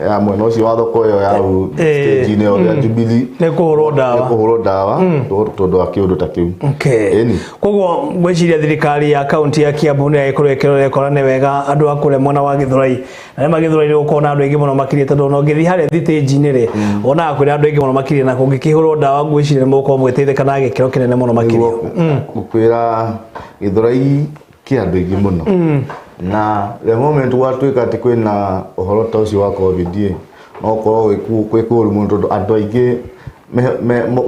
ya mwena ũcio wa thoko ĩyo ya hau stage-inĩ ĩyo ya Jubilee nĩ kũhũrwo ndawa. Nĩ kũhũrwo ndawa tondũ wa kĩũndũ ta kĩu. Ĩni. Koguo ngwĩciria thirikari ya kaunti ya Kiambu nĩ ĩgĩkorwo ĩkĩrora ĩkora nĩ wega andũ a kũrĩa mwena wa Githurai. Na nĩ ma Githurai nĩ gũkorwo na andũ aingĩ mũno makĩria tondũ ona ũngĩthiĩ harĩa thitĩnji-inĩ rĩ, wonaga kwĩna andũ aingĩ mũno makĩria na kũngĩkĩhũrwo ndawa ngwĩciria nĩ mũgũkorwo mũgĩteithĩka na gĩkĩro kĩnene mũno makĩria. Ngũkwĩra Githurai kĩ andũ aingĩ mũno. Na the moment gwatuĩka atĩ kwĩna ũhoro ta ũcio wa COVID ĩ, no ũkorwo gwĩ kũũru mũno tondũ andũ aingĩ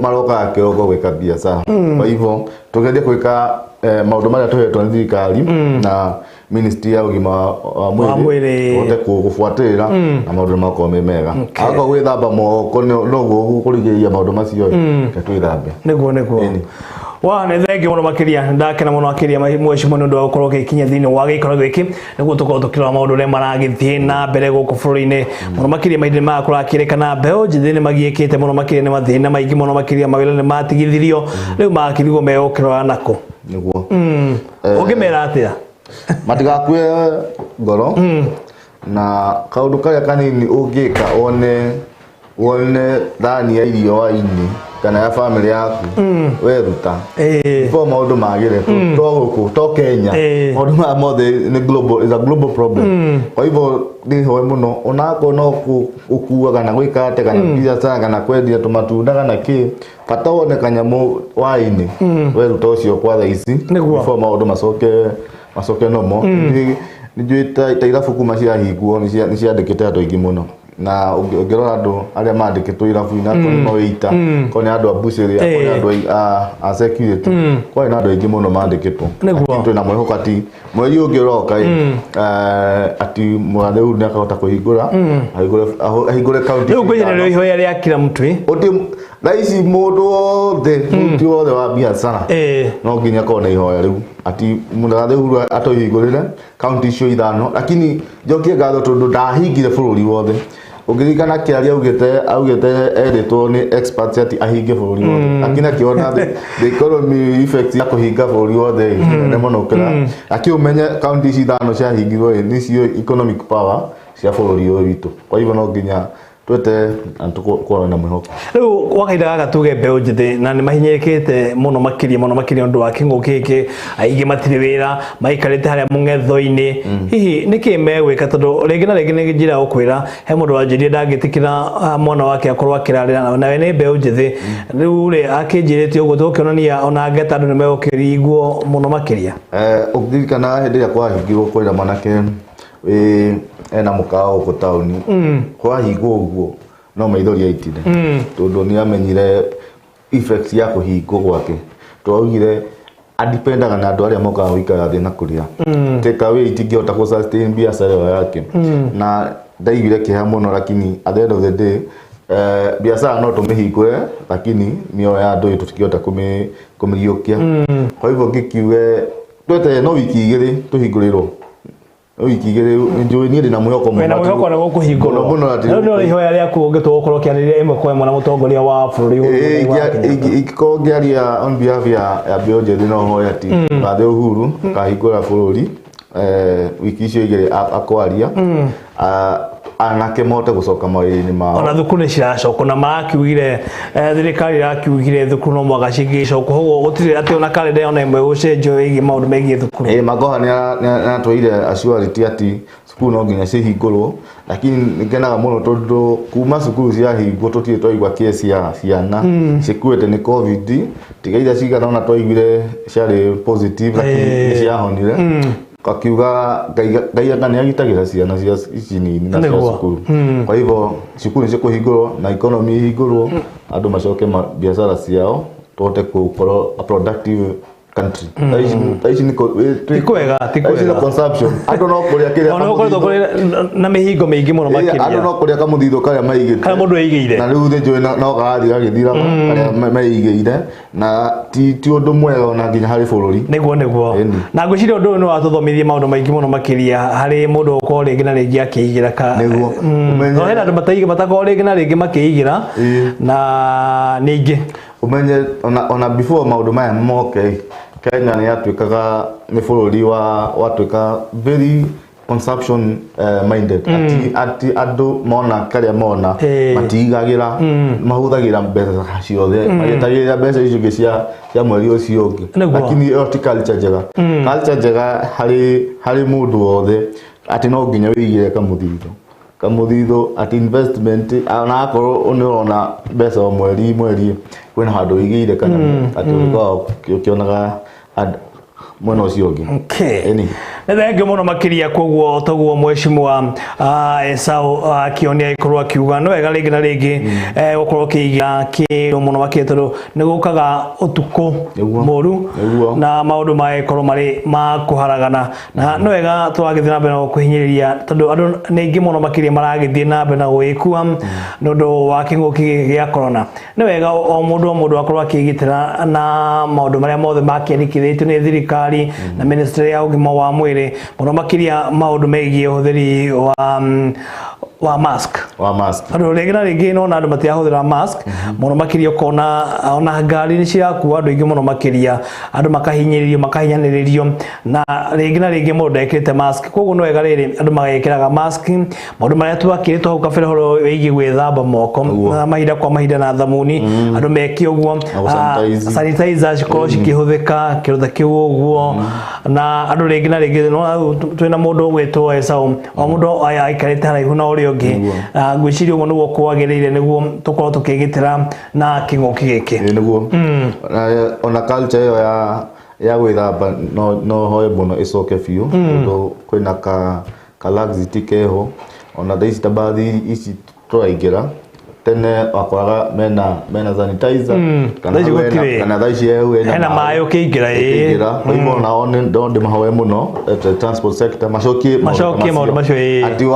marokaga kĩroko gwĩka biacara. Kwa hivyo tũgerie gwĩka maũndũ marĩa tũhetwo nĩ thirikari na ministry ya ũgima wa mwĩrĩ, ũhote gũbuatĩrĩra na maũndũ makorwo me mega. Akorwo gwĩthamba moko noguo kũrigĩrĩria maũndũ macio, reke twĩthambe. Nĩguo. Wa nĩ thengi mũno makĩria, ndakena mũno makĩria mheshimiwa nĩ ũndũ wa gũkorwo ũgĩkinya thĩinĩ wa gĩikaro gĩkĩ nĩguo tũkorwo tũkĩrora maũndũ ũrĩa maragĩthiĩ na mbere gũkũ bũrũri-inĩ. Mũno makĩria mahinda maya kũrakĩrĩkana mbeũ njĩthĩ nĩ magiĩkĩte mũno makĩria nĩ mathĩna maingĩ mũno makĩria, mawĩra nĩ matigithirio, rĩu makĩrigwo megũkĩrora nakũ. Nĩguo. Ũngĩmera atĩa? Matigakue ngoro na kaũndũ karĩa kanini ũngĩka wone thani ya irio wa-inĩ kana ya family yaku weruta before maũndũ magĩre, to gũkũ to Kenya, maũndũ maya mothe nĩ global, is a global problem. Kwa hivyo nĩ hoe mũno onakorwo no gũkua kana gwĩka atĩa kana biacara kana kwendia tũmatunda kana kĩ, bata wone kanyamũ wa-inĩ weruta ũcio kwa thaa ici before maũndũ macoke nomo. Nĩnjũĩ ta irabu kuma ciahingwo nĩ ciandĩkĩte andũ aingĩ mũno, na ũngĩrora andũ arĩa mandĩkĩtwo irabu-inĩ akorwo nĩ mawaiter, akorwo nĩ andũ a butchery, akorwo nĩ andũ a security, kwarĩ na andũ aingĩ mũno mandĩkĩtwo. Lakini twĩna mwĩhoko atĩ mweri ũngĩ ũroka ĩ, atĩ mũgathe Uhuru nĩ akahota kũhingũra, ahingũre county. Rĩu ngwĩciria nĩrĩo ihoya rĩa kila mtu ĩ. Thaa ici mũndũ wothe, mũruti wothe wa biacara no nginya akorwo na ihoya rĩu atĩ mũgathe Uhuru atũhingũrĩre county icio 5. Lakini njokie ngatho tondũ ndahingire bũrũri wothe. Ũngĩririkana kĩaria augĩte erĩtwo nĩ experts atĩ ahinge bũrũri wothe, lakini akĩona the economy effect ya kũhinga bũrũri wothe nene mũno gũkĩra. Lakini ũmenye county ici 5 ciahingirwo ĩ, nĩcio economic power cia bũrũri ũyũ witũ. Kwa hivyo no nginya twete na tũkorwo na mwĩhoko. Rĩu kwa kahinda gaka tuge mbeũ njĩthĩ na nĩ mahinyĩrĩkĩte mũno makĩria ũndũ wa kĩng'ũki gĩkĩ, aingĩ matirĩ wĩra, maikarĩte harĩa mũng'etho-inĩ. Hihi nĩkĩ megwĩka? Tondũ rĩngĩ na rĩngĩ nĩ njĩra gũkwĩra he mũndũ wanjĩrire ndangĩtĩkĩra mwana wake akorwo akĩrarĩra nawe nĩ mbeũ njĩthĩ. Rĩu rĩ akĩnjĩrĩte ũguo tũgũkĩonania ona ngeta andũ nĩ megũkĩringwo mũno makĩria. Ũngĩririkana hĩndĩ ĩrĩa kwahingirwo kwĩra mwanake ena mũkawa gũkũ taũni, kwahingwo ũguo no maithori aitire, tondũ nĩ amenyire effects ya kũhingwo gwake. Twaugire adipendaga na andũ arĩa mokaga gũikara thĩ na kũrĩa. Take away itingĩhota kũ sustain biacara ĩyo yake. Na ndaiguire kĩeha mũno, lakini at the end of the day biacara no tũmĩhingũre, lakini mĩoyo ya andũ tũtingĩhota kũmĩriũkia. Kwa hivyo ngĩkiuge twete no wiki 2 tũhingũrĩrwo. Wiki 2 nĩnjũĩ niĩ ndĩna mwĩhoko mũno. Wĩna mwĩhoko nĩ gũkũhingũrwo. Mũno atĩ Rĩu nĩ ihoya rĩaku ũngĩtua gũkorwo ũkĩarĩria ĩmwe kwa ĩmwe na mũtongoria wa bũrũri ũyũ wa Kenya. Ingĩkorwo ngĩaria on behalf ya mbeũ njĩthĩ no hoye atĩ mũgathe Uhuru akahingũra bũrũri wiki icio 2 akwaria, anake mahote gũcoka mawĩra-inĩ mao. Ona thukuru nĩ ciracokwo na marakiugire, thirikari ĩrakiugire thukuru no mũhaka cingĩcokwo, koguo gũtirĩ atĩ ona karenda ona ĩmwe gũcenjio ĩgiĩ maũndũ megiĩ thukuru. Magoha nĩ aratwĩire assurity atĩ cukuru no nginya cihingũrwo, lakini nĩngenaga mũno tondũ kuma cukuru ciahingwo tũtirĩ twaigua kesi ya ciana cikuĩte nĩ COVID, tiga iria cigana ona twaiguire ciarĩ positive, lakini nĩ ciahonire. Kakiuga Ngai anga nĩ agitagĩra ciana cia ici nini na cia cukuru. Kwa hivyo cukuru nĩ cikũhingũrwo na economy ihingũrwo, andũ macoke biacara ciao, tũhote gũkorwo a productive country. Thaa ici nĩ Ti kwega, ti thaa ici nĩ kwega. consumption. Andũ no kũrĩa kĩrĩa Ona ũkoretwo kamũthithũ. kũrĩ na mĩhingo mĩingĩ mũno Ĩĩ, makĩria. andũ no kũrĩa kamũthithũ karĩa maigĩte. Karĩa mũndũ eigĩire. Na rĩu nĩnjũĩ no karathiĩ gagĩthiraga karĩa meigĩire, na ti ũndũ mwega ona nginya harĩ bũrũri. Nĩguo. Ĩni. Na ngwĩciria ũndũ ũyũ nĩ watũthomithia maũndũ maingĩ mũno makĩria harĩ mũndũ ũkorwo rĩngĩ na rĩngĩ akĩigĩra ka. Nĩguo. Ũmenye No hena andũ matakorwo rĩngĩ na rĩngĩ makĩigĩra na ningĩ. Ũmenye ona before maũndũ maya moke, Kenya nĩ yatuĩkaga nĩ bũrũri watuĩka very consumption minded. Ati andũ mona karĩa mona, matigagĩra, mahũthagĩra mbeca ciothe, magĩetagĩrĩra mbeca icio ingĩ cia mweri ũcio ũngĩ. Lakini ĩyo ti culture njega. Culture njega harĩ mũndũ wothe atĩ no nginya wĩigĩre kamũthithũ. Kamũthithũ atĩ investment, ona akorwo nĩ ũrona mbeca o mweri mweri, kwĩna handũ wĩigĩire kanyamũ, atĩ ũrĩkoragwo ũkĩonaga mwena ũcio ũngĩ. Okay. Nĩ thengiũ mũno makĩria koguo toguo mheshimiwa Esau Kĩonia agĩkorwo akiuga no wega rĩngĩ na rĩngĩ gũkorwo ũkĩiga kĩndũ mũno makĩria tondũ nĩ gũkaga ũtukũ mũru na maũndũ magĩkorwo marĩ ma kũharagana na nĩ wega tũragĩthiĩ na mbere na kũhinyĩrĩria tondũ andũ nĩ aingĩ mũno makĩria maragĩthiĩ na mbere na gũgĩkua nĩ ũndũ wa kĩng'ũki gĩkĩ gĩa corona. Nĩ wega o mũndũ akorwo akĩgitĩra na maũndũ marĩa mothe makĩandĩkithĩtio nĩ thirikari na ministry ya ũgima wa mwĩrĩ mũno makĩria maũndũ megiĩ ũhũthĩri wa mask. Wa mask. Tondũ rĩngĩ na rĩngĩ nona andũ matirahũthĩra mask mũno makĩria ũkona ona ngari nĩ cirakua andũ aingĩ mũno makĩria andũ makahinyĩrĩrio makahinyanĩrĩrio na rĩngĩ na rĩngĩ mũndũ ndekĩrĩte mask. Koguo nĩ wega rĩrĩ andũ magekĩraga mask. Maũndũ marĩa twakĩrĩtwo hau kabere ũhoro wĩgiĩ gwĩthamba moko na mahinda kwa mahinda na thamuni andũ meke ũguo, sanitizer cikorwo cikĩhũthĩka kĩndũ ta kĩu ũguo na andũ rĩngĩ na rĩngĩ nĩwona twĩna mũndũ ũgwĩtwo Esau o mũndũ aikarĩte haraihu na ũrĩa ũngĩ. Ngwĩciria ũguo nĩguo kwagĩrĩire nĩguo tũkorwo tũkĩgitĩra na kĩng'ũki gĩkĩ. Nĩguo ona culture ĩyo ya gwĩthamba no hoe mũno ĩcoke biũ tondũ kwĩna ka laxity keho ona thaa ici ta mbathi ici tũraingĩra tene wakoraga mena sanitizer kana thaa ici hena maĩ ũkĩingĩra ĩĩ. Kwa hivyo nao no ndĩmahoe mũno transport sector macokie maũndũ macio ĩĩ. Atĩ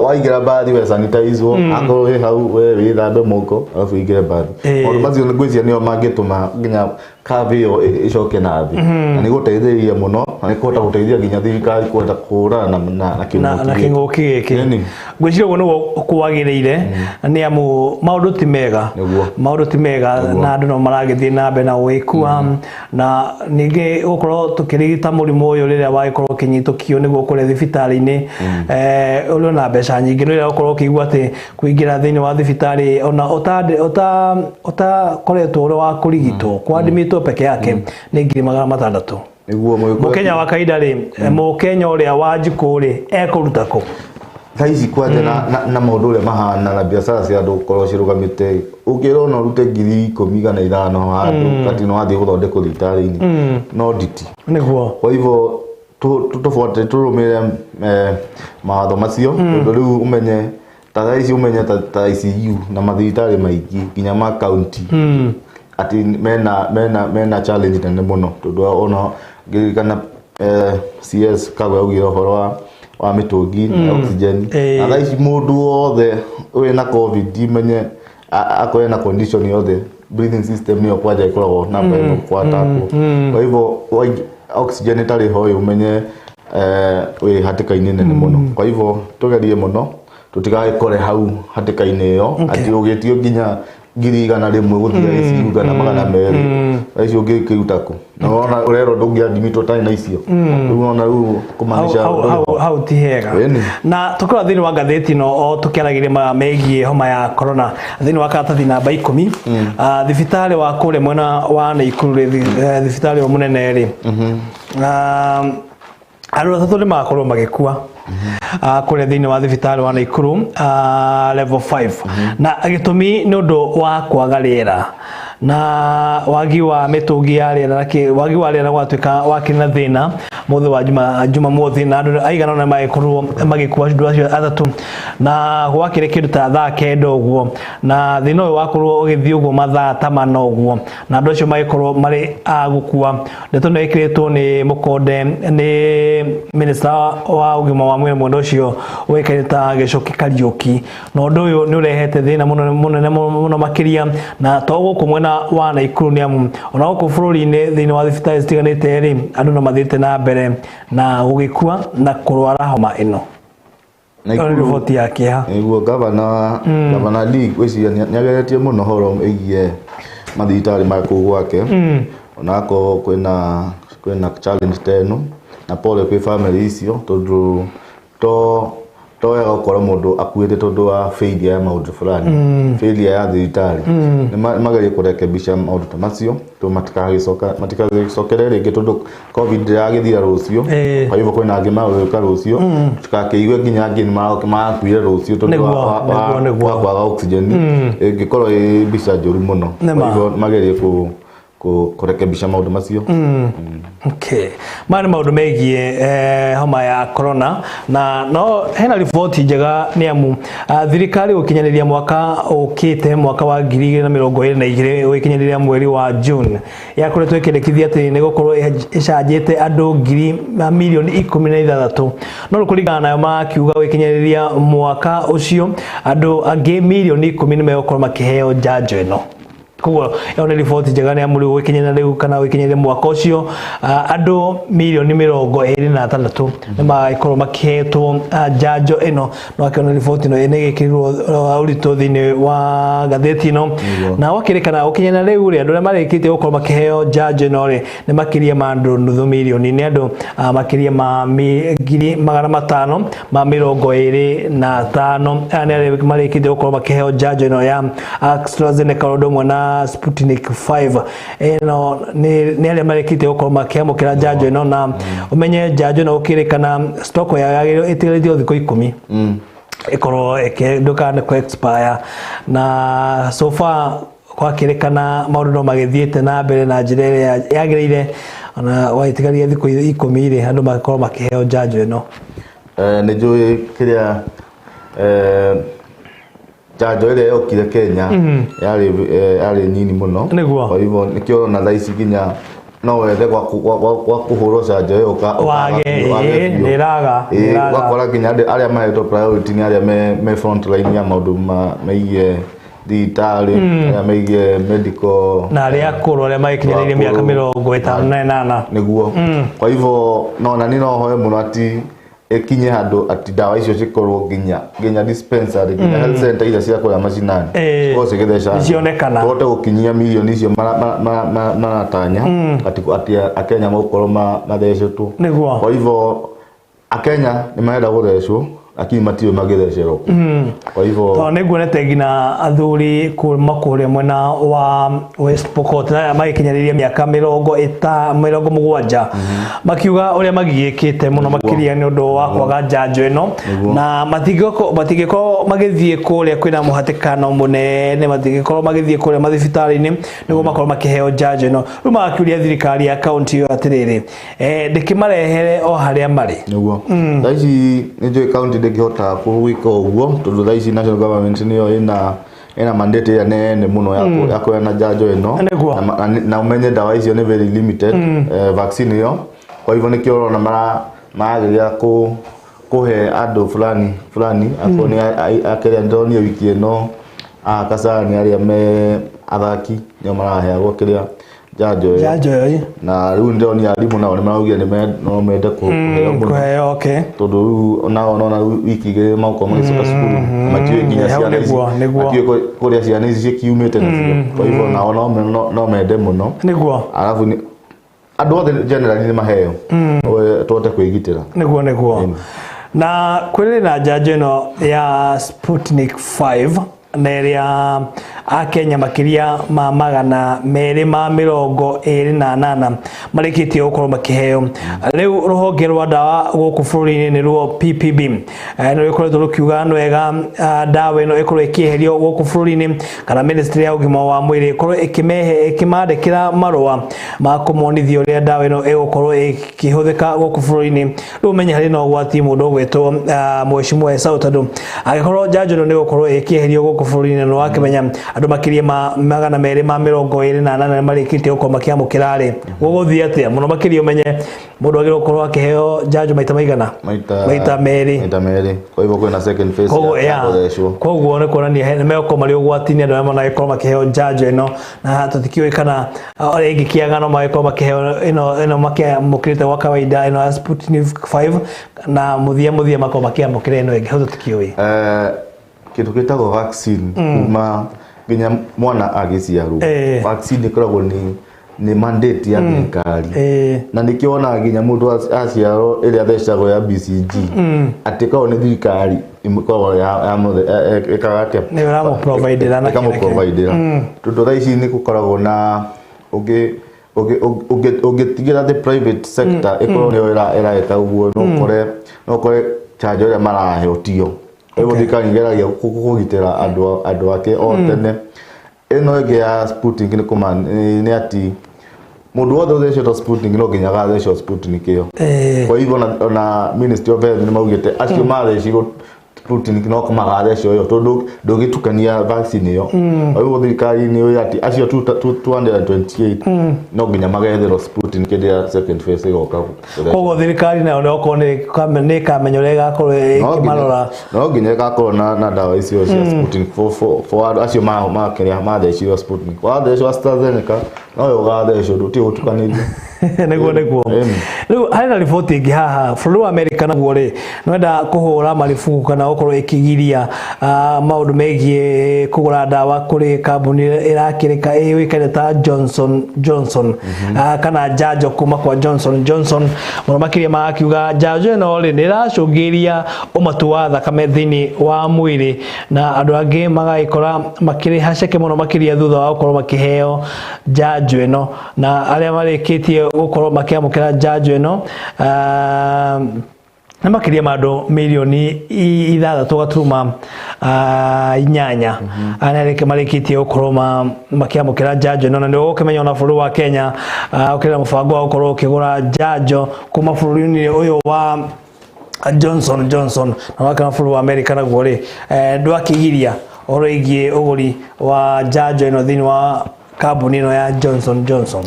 waingĩra mbathi we sanitize-wo akorwo wĩ hau we wĩthambe moko alafu ũingĩre mbathi. Maũndũ macio ngwĩciria nĩo mangĩtũma nginya curve ĩyo ĩcoke na thĩ na nĩ gũteithĩrĩria mũno na nĩ kũhota gũteithia nginya thirikari kũhota kũhũrana na kĩng'ũki gĩkĩ. Ngwĩciria ũguo nĩguo kwagĩrĩire nĩ amu maũndũ ti mega, maũndũ ti mega na andũ no maragĩthiĩ na mbere na gũgĩkua na ningĩ gũkorwo tũkĩrigita mũrimũ ũyũ rĩrĩa wagĩkorwo ũkĩnyitũkio nĩguo kũrĩa thibitarĩ-inĩ ũrĩ ona mbeca nyingĩ rĩrĩa ũkorwo ũkĩigua atĩ kũingĩra thĩinĩ wa thibitarĩ ona ũtakoretwo ũrĩ wa kũrigitwo kwadimĩtwo peke yake nĩ 600,000. Nĩguo Mũkenya wa kawaida rĩ, Mũkenya ũrĩa wa njikũ rĩ ekũruta kũ? Thaa ici kwanja na maũndũ ũrĩa mahana na biacara cia andũ gũkorwo cirũgamĩte ũngĩrwo no ũrute 10,000 kana 5,000 handũ kati no wathiĩ gũthondekwo thibitarĩ-inĩ no nditi. Nĩguo. Kwa hivyo tũbuate tũrũmĩrĩre mawatho macio tondũ rĩu ũmenye ta thaa ici ũmenye ta ICU na mathibitarĩ maingĩ nginya ma county atĩ mena challenge nene mũno tondũ ona ngĩririkana CS Kagwe augire ũhoro wa mĩtũngi na oxygen na thaa ici mũndũ wothe wĩna covid menye akorwo na condition yothe breathing system nĩyo kwanja ĩkoragwo namba ĩmwe kwatakwo. Kwa hivyo oxygen ĩtarĩ ho ũmenye wĩ hatĩka-inĩ nene mũno. Kwa hivyo tũgerie mũno tũtigagĩkore hau hatĩka-inĩ ĩyo atĩ ũgĩtio nginya 100,000 gũthiĩ ICU kana 200 thaa ici ũngĩkĩruta kũ? Na wona ũrerwo ndũngĩadmitwo ũtarĩ na icio rĩu wona rĩu kũmaanisha hau ti hega. Na tũkorwo thĩinĩ wa ngathĩti ĩno o tũkĩaragĩria maya megiĩ homa ya corona thĩinĩ wa karatathi namba 10 thibitarĩ wa kũrĩa mwena wa Naikuru rĩ, thibitarĩ ũyũ mũnene rĩ andũ atatũ nĩ magakorwo magĩkua kũrĩa thĩinĩ wa thibitarĩ wa Naikuru level 5 na gĩtũmi nĩ ũndũ wa kwaga rĩera na wagi wa mĩtũngi ya rĩera na wagi wa rĩera gwatuĩka wakĩrĩ na thĩna mũthĩ wa Jumamothi na andũ aigana ũna magĩkorwo magĩkua andũ acio atatũ na gwakĩrĩ kĩndũ ta thaa 9 ũguo na thĩna ũyũ wakorwo ũgĩthiĩ ũguo mathaa ta 4 ũguo na andũ acio magĩkorwo marĩ a gũkua. Ndeto ĩno ĩkĩrĩtwo nĩ Mũkonde nĩ minister wa ũgima wa mwĩrĩ mwena ũcio ũĩkaine ta Gĩcoki Kariũki na ũndũ ũyũ nĩ ũrehete thĩna mũnene mũno makĩria na to gũkũ mwena wa Naikuru nĩ amu ona gũkũ bũrũri-inĩ thĩinĩ wa thibitarĩ citiganĩte rĩ andũ no mathiĩte na mbere na gũgĩkua na kũrwara homa ĩno. Nĩ riboti ya kĩeha. Nĩguo gavana Lee ngwĩciria nĩageretie mũno ũhoro wĩgiĩ mathibitarĩ ma kũu gwake ona akorwo kwĩna challenge ta ĩno na pole kwĩ family icio tondũ to wega gũkorwo mũndũ akuĩte tondũ wa failure ya maũndũ fulani failure ya thibitarĩ. Nĩ magerie kũrekebisha maũndũ ta macio tondũ matikagĩcokere rĩngĩ tondũ covid ndĩragĩthira rũciũ. Kwa hivyo kwĩna angĩ magũgĩũka rũciũ tũtikakĩigue nginya angĩ nĩmakuire rũciũ tondũ wa kwaga oxygen ĩngĩkorwo ĩ mbica njũru mũno. Kwa hivyo magerie Kurekebisha maundu macio. Okay, maya nĩ maũndũ megiĩ homa ya corona na no hena riboti njega nĩ amu thirikari gũkinyanĩria mwaka ũkĩte mwaka wa 2022 gũkinyanĩria mweri wa June yakoretwo ĩkĩendekithia atĩ nĩ gũkorwo ĩcanjĩte andũ ngiri milioni 16 no rĩu kũringana nayo makiuga gũkinyanĩria mwaka ũcio andũ angĩ milioni 10 nĩ megũkorwo makĩheo njanjo ĩno. Koguo ĩyo nĩ riboti njega nĩ amu rĩu gũkinyĩra rĩu kana gũkinyĩra mwaka ũcio andũ milioni 26 nĩ magĩkorwo makĩhetwo njanjo ĩno. No akĩona riboti ĩno nĩ ĩgĩkĩrirwo ũritũ thĩinĩ wa ngathĩti ĩno na gwakĩrĩkana gũkinyĩra rĩu rĩ andũ arĩa marĩkĩtie gũkorwo makĩheo njanjo ĩno rĩ nĩ makĩria ma andũ nuthu milioni, nĩ andũ makĩria ma 525,000 aya nĩ arĩa marĩkĩtie gũkorwo makĩheo njanjo ĩno ya AstraZeneca ũndũ ũmwe na Sputnik 5. Ĩno nĩ arĩa marĩkĩtie gũkorwo makĩamũkĩra njanjo ĩno na ũmenye njanjo ĩno gũkĩrĩkana stock yayo yagĩrĩirwo ĩtigĩrĩtio thikũ 10 ĩkorwo ndũkane kũ expire na so far gwakĩrĩkana maũndũ no magĩthiĩte na mbere na njĩra ĩrĩa yagĩrĩire ona wagĩtigaria thikũ 10 rĩ andũ magakorwo makĩheo njanjo ĩno. Nĩ njũĩ kĩrĩa njanjo ĩrĩa yokire Kenya yarĩ nini mũno. Kwa hivyo nĩkĩo ona thaa ici nginya no wethe gwa kũhũrwo njanjo ĩyo wage nĩ ĩraga. Ũgakora nginya arĩa mahetwo priority nĩ arĩa me front line ya maũndũ megiĩ thibitarĩ, arĩa megiĩ medical na arĩa akũrũ arĩa magĩkinyanĩirie mĩaka 58. Nĩguo. Kwa hivyo no na niĩ no hoe mũno ati ikinye handu ati ndawa icio cikorwo nginya dispensary nginya health center iria cia kũrĩa macinani cikorwo cigĩtheca cionekana tũhote gũkinyia milioni icio maratanya ati akenya magũkorwo mathecetwo. Nĩguo. Kwa hivyo akenya nĩ marenda gũthecwo lakini matiũĩ magĩthecerwo kũ. Kwa hivyo tondũ nĩnguonete nginya athuri kuma kũrĩa mwena wa West Pokot na magĩkinyanĩria mĩaka 70 makiuga ũrĩa magiĩkĩte mũno makĩria nĩ ũndũ wa kwaga njanjo ĩno na matingĩkorwo magĩthiĩ kũrĩa kwĩna mũhatĩkano mũnene, matingĩkorwo magĩthiĩ kũrĩa mathibitarĩ-inĩ nĩguo makorwo makĩheo njanjo ĩno. Rĩu magakĩũria thirikari ya kaunti ĩyo atĩrĩrĩ, ndĩkĩmarehere o harĩa marĩ. Nĩguo. Thaa ici nĩ njũĩ kaunti ndĩngĩhota gwĩka ũguo tondũ thaa ici national government nĩyo ĩna mandate ĩrĩa nene mũno ya kũheana njanjo ĩno na ũmenye ndawa icio nĩ very limited vaccine ĩyo. Kwa hivyo nĩkĩo ũrona marageria kũhe andũ fulani fulani akorwo nĩ akĩrĩa ndĩronire wiki ĩno Kasarani arĩa me athaki nĩo maraheagwo kĩrĩa njanjo ĩyo na rĩu ndĩronire arimũ nao nĩ maraugire no mende kũheo mũno tondũ rĩu nao nona wiki igĩrĩ magũkorwo magĩcoka cukuru matiũĩ nginya ciana ici matiũĩ kũrĩa ciana ici cikiumĩte nacio. Kwa hivyo nao no mende mũno. Nĩguo. Alafu andũ othe generally nĩ maheo tũhote kwĩgitĩra. Nĩguo nĩguo. Na kwĩrĩ na njanjo ĩno ya Sputnik 5 na ĩrĩa akenya makĩria ma 228 marĩkĩtie gũkorwo makĩheo. Rĩu rũhonge rwa ndawa gũkũ bũrũri-inĩ nĩruo PPB nĩ rũkoretwo rũkiuga nĩ wega ndawa ĩno ĩkorwo ĩkĩeherio gũkũ bũrũri-inĩ kana ministry ya ũgima wa mwĩrĩ ĩkorwo ĩkĩmandĩkĩra marũa ma kũmonithia ũrĩa ndawa ĩno ĩgũkorwo ĩkĩhũthĩka gũkũ bũrũri-inĩ. Rĩu ũmenye harĩ na ũgwati mũndũ ũgwĩtwo Mheshimiwa Esau tondũ angĩkorwo njanjo ĩno nĩ ĩgũkorwo ĩkĩeherio gũkũ bũrũri-inĩ nĩ wakĩmenya andũ makĩria ma 228 marĩkĩtie gũkorwo makĩamũkĩra rĩ gũgũthiĩ atĩa mũno makĩria ũmenye mũndũ agĩrĩirwo gũkorwo akĩheo njanjo maita maigana maita merĩ. Kwa hivyo kwĩna second phase ya gũthecwo. Koguo nĩ kuonania nĩ megũkorwo marĩ ũgwati-inĩ andũ arĩa maragĩkorwo makĩheo njanjo ĩno na tũtikĩũĩ kana ũrĩa ĩngĩkĩaga no magĩkorwo makĩheo ĩno makĩamũkĩrĩte gwa kawaida ĩno ya Sputnik 5 na mũthia makorwo makĩamũkĩra ĩno ĩngĩ hau tũtikĩũĩ. Kĩndũ gĩtagwo vaccine kuma nginya mwana agĩciarwo vaccine ĩkoragwo nĩ mandate ya thirikari na nĩkĩo wonaga nginya mũndũ aciarwo ĩrĩa athecagwo ya BCG atĩ ĩkoragwo nĩ thirikari ĩkoragwo ĩkaga atĩa nĩyo ĩramũprovidĩra na ĩkamũprovidĩra tondũ thaa ici nĩ gũkoragwo na ũngĩtigĩra the private sector ĩkorwo nĩyo ĩraĩka ũguo no ũkore njanjo ĩrĩa maraheo tiyo. Kwa hivyo thirikari ĩgeragia kũgitĩra andũ ake o tene. Ĩno ĩngĩ ya Sputnik nĩ ati Mũndũ wothe ũthecetwo Sputnik no nginya agathecwo Sputnik ĩyo. Kwa hivyo na Ministry of Health nĩ maugĩte acio mathecirwo Sputnik no magathecwo ĩyo tondũ ndũngĩtukania vaccine ĩyo. Kwa hivyo thirikari nĩ yũĩ atĩ acio 228 no nginya magetherwo Sputnik hĩndĩ ya second phase ĩgoka. Koguo thirikari nayo okorwo nĩ ĩkamenya ũrĩa ĩgakorwo ĩkĩmarora. No nginya ĩgakorwo na ndawa icio cia Sputnik for acio makĩria mathecirwo Sputnik. Wathecwo AstraZeneca no yo ũgathecwo ndũtige gũtukanĩria. Nĩguo. Rĩu harĩ na riboti ĩngĩ haha bũrũri wa Amerika naguo rĩ nĩwenda kũhũra maribuku kana gũkorwo ĩkĩgiria maũndũ megiĩ kũgũra ndawa kũrĩ kambuni ĩrakĩrĩka ĩũĩkaine ta Johnson Johnson, kana njanjo kuma kwa Johnson Johnson. Mũno makĩria marakiuga njanjo ĩno rĩ nĩ ĩracũngĩrĩria ũmatu wa thakame thĩinĩ wa mwĩrĩ na andũ angĩ magagĩkora makĩrĩha ceke mũno makĩria thutha wa gũkorwo makĩheo njanjo ĩno, na arĩa marĩkĩtie gũkorwo makĩamũkĩra njanjo ĩno nĩ makĩria ma andũ mirioni 6.8 arĩa marĩkĩtie gũkorwo makĩamũkĩra njanjo ĩno. Na nĩ ũgũkĩmenya ona bũrũri wa Kenya ũkĩrĩ na mũbango wa gũkorwo ũkĩgũra njanjo kuma bũrũri-inĩ ũyũ wa Johnson Johnson, na wakana bũrũri wa Amerika naguo rĩ ndwakĩgiria ũhoro wĩgiĩ ũgũri wa njanjo ĩno thĩinĩ wa kambuni ĩno ya Johnson Johnson.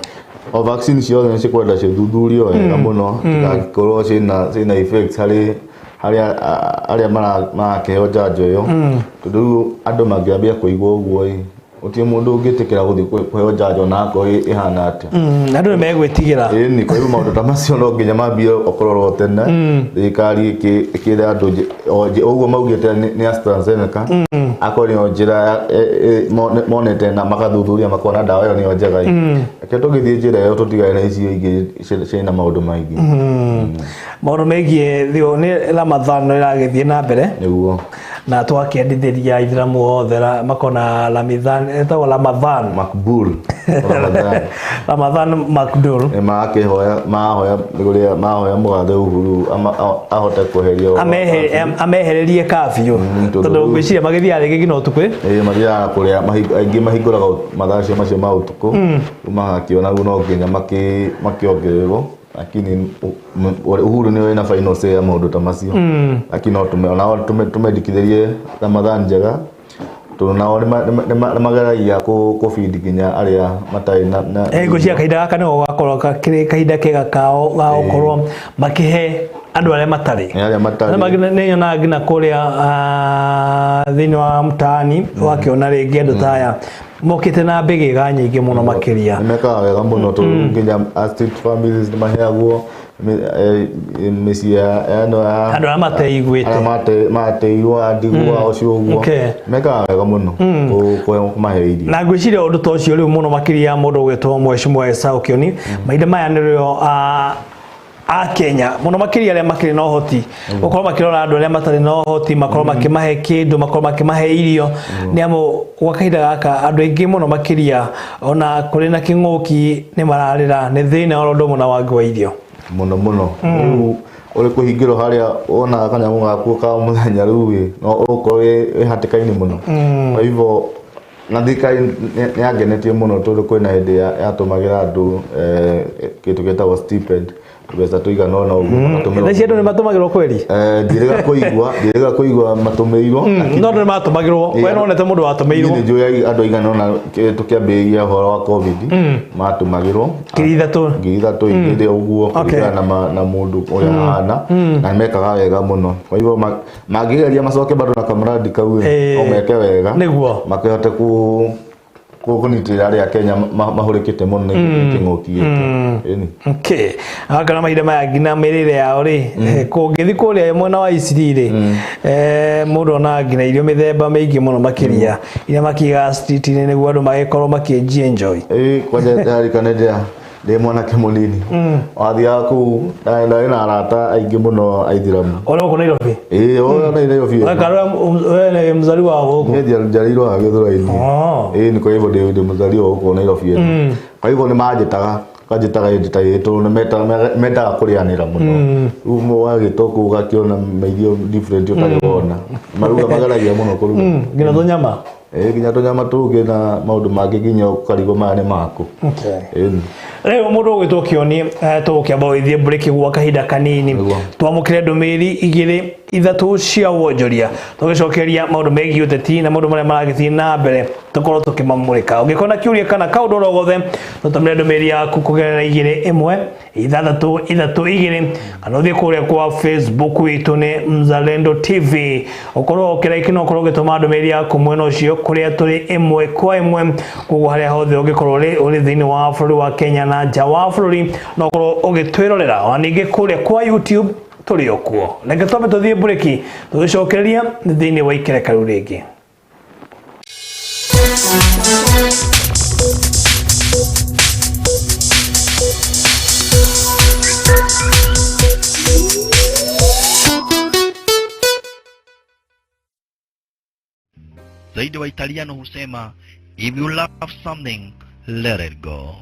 O vaccine ciothe nĩ cikwenda cithuthurio wega mũno citigakorwo ciĩna effects harĩ arĩa marakĩheo njanjo ĩyo, tondũ rĩu andũ mangĩambia kũigua ũguo ĩ gũtirĩ mũndũ ũngĩtĩkĩra gũthiĩ kũheo njanjo na akorwo ĩhana atĩa. Andũ nĩ megwĩtigĩra. Ĩni, kwa hivyo maũndũ ta macio no nginya mambie kũrorwo tene. Thirikari ĩkĩra andũ ũguo maugĩte nĩ AstraZeneca akorwo nĩyo njĩra monete na magathuthuria makona ndawa ĩyo nĩyo njega. Reke tũgĩthiĩ njĩra ĩyo tũtigane na icio ingĩ ciĩna maũndũ maingĩ. Maũndũ megiĩ thigũ nĩ Ramadhan ĩragĩthiĩ na mbere. Nĩguo. Na twakĩendithĩria aithĩramu othe makona Ramadhan ĩtagwo Ramadhan Makbul. Ramadhan Makbul. Nĩ marakĩhoya mahoya kũrĩa mahoya mũgathe Uhuru ahote kweheria amehererie curfew tondũ ngwĩciria magĩthiaga rĩngĩ nginya ũtukũ. Ĩĩ mathiaga kũrĩa aingĩ mahingũraga mathaa macio ma ũtukũ magakĩona rĩu no nginya makĩongererwo, lakini Uhuru nĩwe wĩna final say ya maũndũ ta macio. Lakini no nao tũmendekithĩrie Ramadhan njega tondũ nao nĩ mageragia kũbindi nginya arĩa matarĩ na ngwĩciria kahinda gaka nĩko gakorwo gakĩrĩ kahinda kega kao ga gũkorwo makĩhe andũ arĩa matarĩ. Nĩ nyonaga nginya kũrĩa thĩinĩ wa mtaani wakĩona rĩngĩ andũ ta aya mokĩte na mbĩgĩga nyingĩ mũno makĩria. Nĩ mekaga wega mũno tondũ nginya street families nĩ maheagwo mĩciĩ ya andũ arĩa mateiguĩte, arĩa mateirwo andigwa ũcio ũguo mekaga wega mũno kũmahe irio. Na ngwĩciria ũndũ ta ũcio rĩu mũno makĩria mũndũ ũgwĩtwo Mheshimiwa Esau Kioni mahinda maya nĩrĩo a Kenya mũno makĩria arĩa makĩrĩ na ũhoti gũkorwo makĩrora andũ arĩa matarĩ na ũhoti makorwo makĩmahe kĩndũ makorwo makĩmahe irio, nĩ amu gwa kahinda gaka andũ aingĩ mũno makĩria ona kũrĩ na kĩng'ũki nĩ mararĩra nĩ thĩna wa ũndũ ũmwe na wagi wa irio mũno mũno. Rĩu ũrĩ kũhingĩrwo harĩa wonaga kanyamũ gaku ka mũthenya rĩu ĩ no ũgũkorwo wĩ hatĩka-inĩ mũno. Kwa hivyo na thirikari nĩ yangenetie mũno tondũ kwĩna hĩndĩ yatũmagĩra andũ kĩndũ gĩtagwo stipend tũbeca tũigana ũna ũguo magatũmĩrwo. Thaa ici andũ nĩ matũmagĩrwo kweli? Ndirĩga kũigua matũmĩirwo. No andũ nĩ matũmagĩrwo. We nĩwonete mũndũ watũmĩirwo? Niĩ nĩ njũĩ andũ aigana ũna tũkĩambĩrĩria ũhoro wa COVID matũmagĩrwo 3,000 3,000 igĩrĩ ũguo kũringana na mũndũ ũrĩa ahana, na nĩ mekaga wega mũno. Kwa hivyo mangĩgeria macoke bado na kamradi kau ĩ no meke wega nĩguo makĩhote kũnyitĩrĩra arĩa Kenya mahũrĩkĩte mũno nĩ kĩng'ũki gĩkĩ. Okay. Kana mahinda maya nginya mĩrĩre yao rĩ kũngĩthiĩ kũrĩa mwena wa Isiri rĩ mũndũ onaga nginya irio mĩthemba mĩingĩ mũno makĩria iria makĩigaga street-inĩ nĩguo andũ magĩkorwo makĩenji enjoy. Ĩĩ kwanja ndarikana ndĩ mwanake mũnini wathiaga kũu ndarĩ na arata aingĩ mũno aithĩramu. Ũrĩa gũkũ Nairobi? Ĩĩ ũrĩa Nairobi. We nĩ mũzaliwa wa gũkũ? Niĩ njiarĩirwo haha Gĩthũrai-inĩ. Ĩĩ nĩ kwa hivyo ndĩ mũzaliwa gũkũ Nairobi. Kwa hivyo nĩ manjĩtaga kanjĩtaga hĩndĩ ta ĩĩ tondũ nĩ mendaga kũrĩanĩra mũno. Rĩu wagĩtwo kũu ũgakĩona mairio different ũtarĩ Ona maruga mageragia mũno kũruga. Nginya tũnyama. Ĩĩ, nginya tũnyama tũngĩ na maũndũ mangĩ, nginya ũkarigwo maya nĩ maku. Ĩni. Rĩu mũndũ ũgwĩtwo Kĩoni, tũgũkĩamba gũgĩthiĩ break gwa kahinda kanini, twamũkĩre ndũmĩrĩri igĩrĩ ithatũ cia wonjoria, tũgĩcokeria maũndũ megiĩ ũteti na maũndũ marĩa maragĩthiĩ na mbere tũkorwo tũkĩmamũrĩka. Ũngĩkorwo na kĩũria kana kaũndũ oro gothe, tũtũmĩre ndũmĩrĩri yaku kũgerera 21632, kana ũthiĩ kũrĩa kwa Facebook witũ nĩ Mzalendo TV, ũkorwo ũkĩraiki na ũkorwo ũgĩtũma ndũmĩrĩri yaku mwena ũcio kũrĩa tũrĩ ĩmwe kwa ĩmwe. Koguo harĩa hothe ũngĩkorwo ũrĩ thĩinĩ wa bũrũri wa Kenya na nja wa bũrũri, no ũkorwo ũgĩtwĩrorera. Ona ningĩ kũrĩa kwa YouTube tũrĩ o kuo. Reke twambe tũthiĩ mburĩki, tũgĩcokereria thĩinĩ wa ikereka rĩu rĩngĩ. Zaidi wa Italiano husema if you love something, let it go.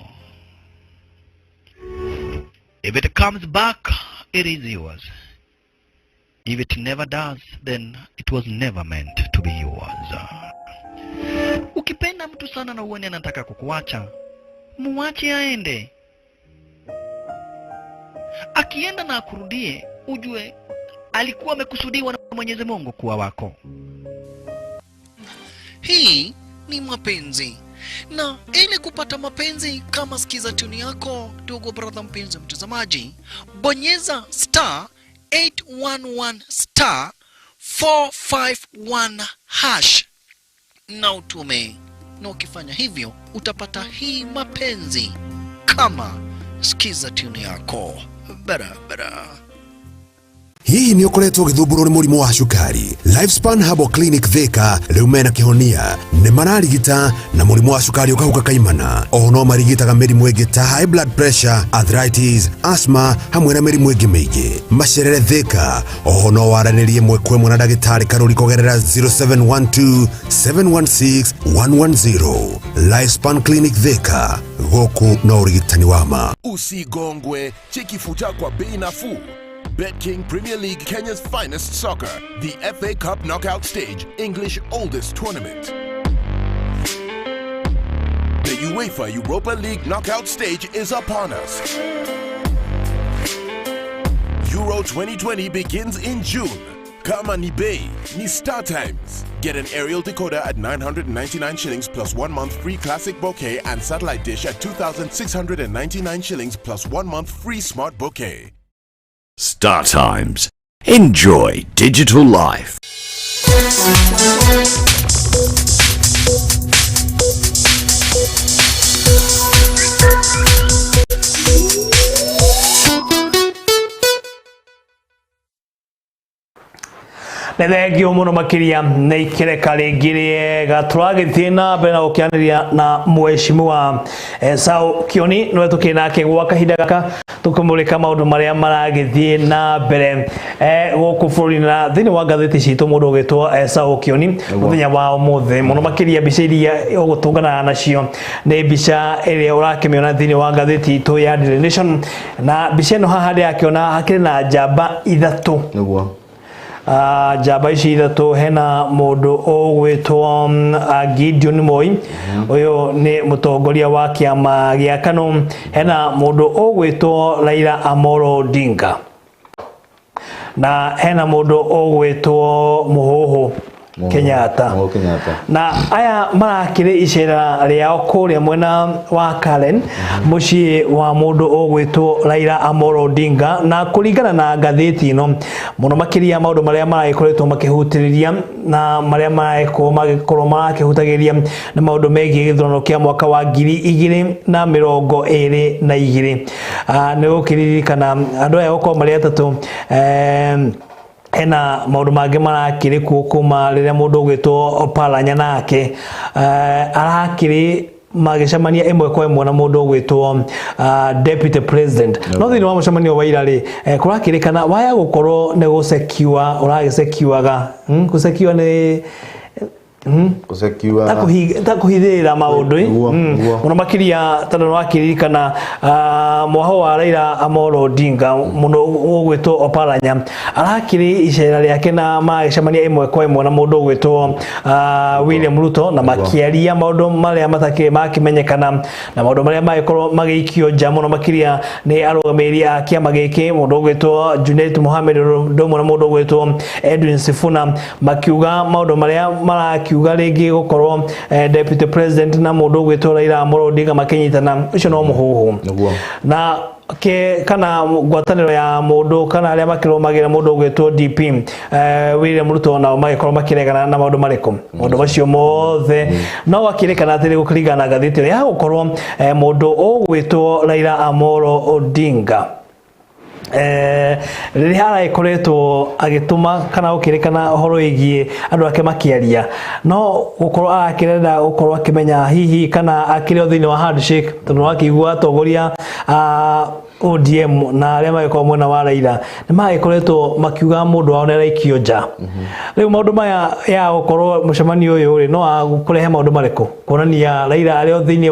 If it comes back, it is yours. If it never does, then it was never meant to be yours. Ukipenda mtu sana na uone anataka kukuacha, muache aende. Akienda na akurudie, ujue alikuwa amekusudiwa na Mwenyezi Mungu kuwa wako. Hii ni mapenzi. Na ili kupata mapenzi kama sikiza tuni yako, ndugu brother mpenzi mtazamaji, bonyeza star 811 star 451 hash na utume. Na ukifanya hivyo utapata hii mapenzi kama sikiza tuni yako barabara. Hihi nĩ ũkoretwo ũgĩthumbũrwo nĩ mũrimũ wa cukari? Lifespan Herbal Clinic Thika rĩu mena kĩhonia. Nĩ mararigita na mũrimũ wa cukari ũkahuka kaimana. Oho no marigitaga mĩrimũ ĩngĩ ta high blood pressure, arthritis, asthma hamwe na mĩrimũ ĩngĩ mĩingĩ. Macerere Thika. Oho no waranĩrie ĩmwe kwa ĩmwe na ndagĩtarĩ Karũri kũgerera 0712 716 110. Lifespan Clinic Thika, gũkũ no ũrigitani wa ma. Usigongwe, cheki futa kwa bei nafuu. BetKing Premier League, Kenya's finest soccer. The FA Cup knockout stage, English oldest tournament. The UEFA Europa League knockout stage is upon us. Euro 2020 begins in June. Kama ni bei, ni Star Times. Get an aerial decoder at 999 shillings plus 1 month free classic bouquet and satellite dish at 2,699 shillings plus 1 month free smart bouquet. Star Times. Enjoy digital life. Nĩ thengio mũno makĩria nĩ ikereka rĩngĩ rĩega tũragĩthiĩ na mbere na gũkĩanĩria na mheshimiwa Esau Kioni, nĩwe tũkĩrĩ nake gwa kahinda gaka tũkĩmũrĩka maũndũ marĩa maragĩthiĩ na mbere gũkũ bũrũri na thĩinĩ wa ngathĩti citũ. Mũndũ ũgĩtwo Esau Kioni, mũthenya wa ũmũthĩ mũno makĩria mbica iria ũgũtũngana nacio nĩ mbica ĩrĩa ũrakĩmĩona thĩinĩ wa ngathĩti itũ ya Daily Nation, na mbica ĩno haha ndĩrakĩona hakĩrĩ na njamba ithatũ. Njamba ici ithatũ, hena mũndũ ũgwĩtwo Gideon Moi, ũyũ nĩ mũtongoria wa kĩama gĩa KANU, hena mũndũ ũgwĩtwo Raila Amolo Odinga, na hena mũndũ ũgwĩtwo Mũhũhũ Kenyatta. Mũhũhũ Kenyatta. Na aya marakĩrĩ icera rĩao kũrĩa mwena wa Karen, mũciĩ wa mũndũ ũgwĩtwo Raila Amolo Odinga. Na kũringana na ngathĩti ĩno, mũno makĩria maũndũ marĩa maragĩkoretwo makĩhutĩrĩria na marĩa maragĩkorwo magĩkorwo marakĩhutagĩria nĩ maũndũ megiĩ gĩthurano kĩa mwaka wa 2022. Nĩ gũkĩririkana andũ aya gũkorwo marĩ atatũ, hena maũndũ mangĩ marakĩrĩ kuo kuma rĩrĩa mũndũ ũgwĩtwo Oparanya nake arakĩrĩ magĩcemania ĩmwe kwa ĩmwe na mũndũ ũgwĩtwo deputy president. No thĩinĩ wa mũcemanio wa ira rĩ, kũrakĩrĩkana waya gũkorwo nĩ gũcekiwa ũragĩcekiwaga, gũcekiwa nĩ Gũsecure Takuhithĩrĩra maũndũ mũno makĩria tondũ nĩwakĩririkana mwaho wa Raila Amolo Odinga mũno ũgwĩtwo Oparanya arakĩrĩ icera rĩake na magĩcemania ĩmwe kwa ĩmwe na mũndũ ũgwĩtwo William Ruto na makĩaria maũndũ marĩa matakĩrĩ makĩmenyekana na maũndũ marĩa magĩkorwo magĩikio nja mũno makĩria nĩ arũgamĩrĩri a kĩama gĩkĩ mũndũ ũgwĩtwo Junet Mohamed Ndomo na mũndũ ũgwĩtwo Edwin Sifuna makiuga maũndũ marĩa marakiuga rĩngĩ gũkorwo deputy president na mũndũ ũgwĩtwo Raila Amolo Odinga makĩnyitana ũcio no mũhuhu na ke kana ngwatanĩro ya mũndũ kana arĩa makĩrũmagĩrĩra mũndũ ũgwĩtwo DP William Ruto nao magĩkorwo makĩregana na maũndũ marĩkũ maũndũ macio mothe no akĩrĩkana atĩ gũkĩringana na ngathĩti ĩyo ya gũkorwo mũndũ ũgwĩtwo Raila Amolo Odinga rĩrĩa aragĩkoretwo agĩtũma kana gũkĩrĩkana ũhoro wĩgiĩ andũ ake makĩaria no gũkorwo arakĩrenda gũkorwo akĩmenya hihi kana akĩrĩ o thĩinĩ wa handshake tondũ wakĩigua atongoria a ODM na arĩa magĩkorwo mwena wa Raila nĩ magĩkoretwo makiuga mũndũ wao nĩ araikio nja. Rĩu maũndũ maya ya gũkorwo mũcemanio ũyũ rĩ no kũrehe maũndũ marĩkũ kuonania Raila arĩ o thĩinĩ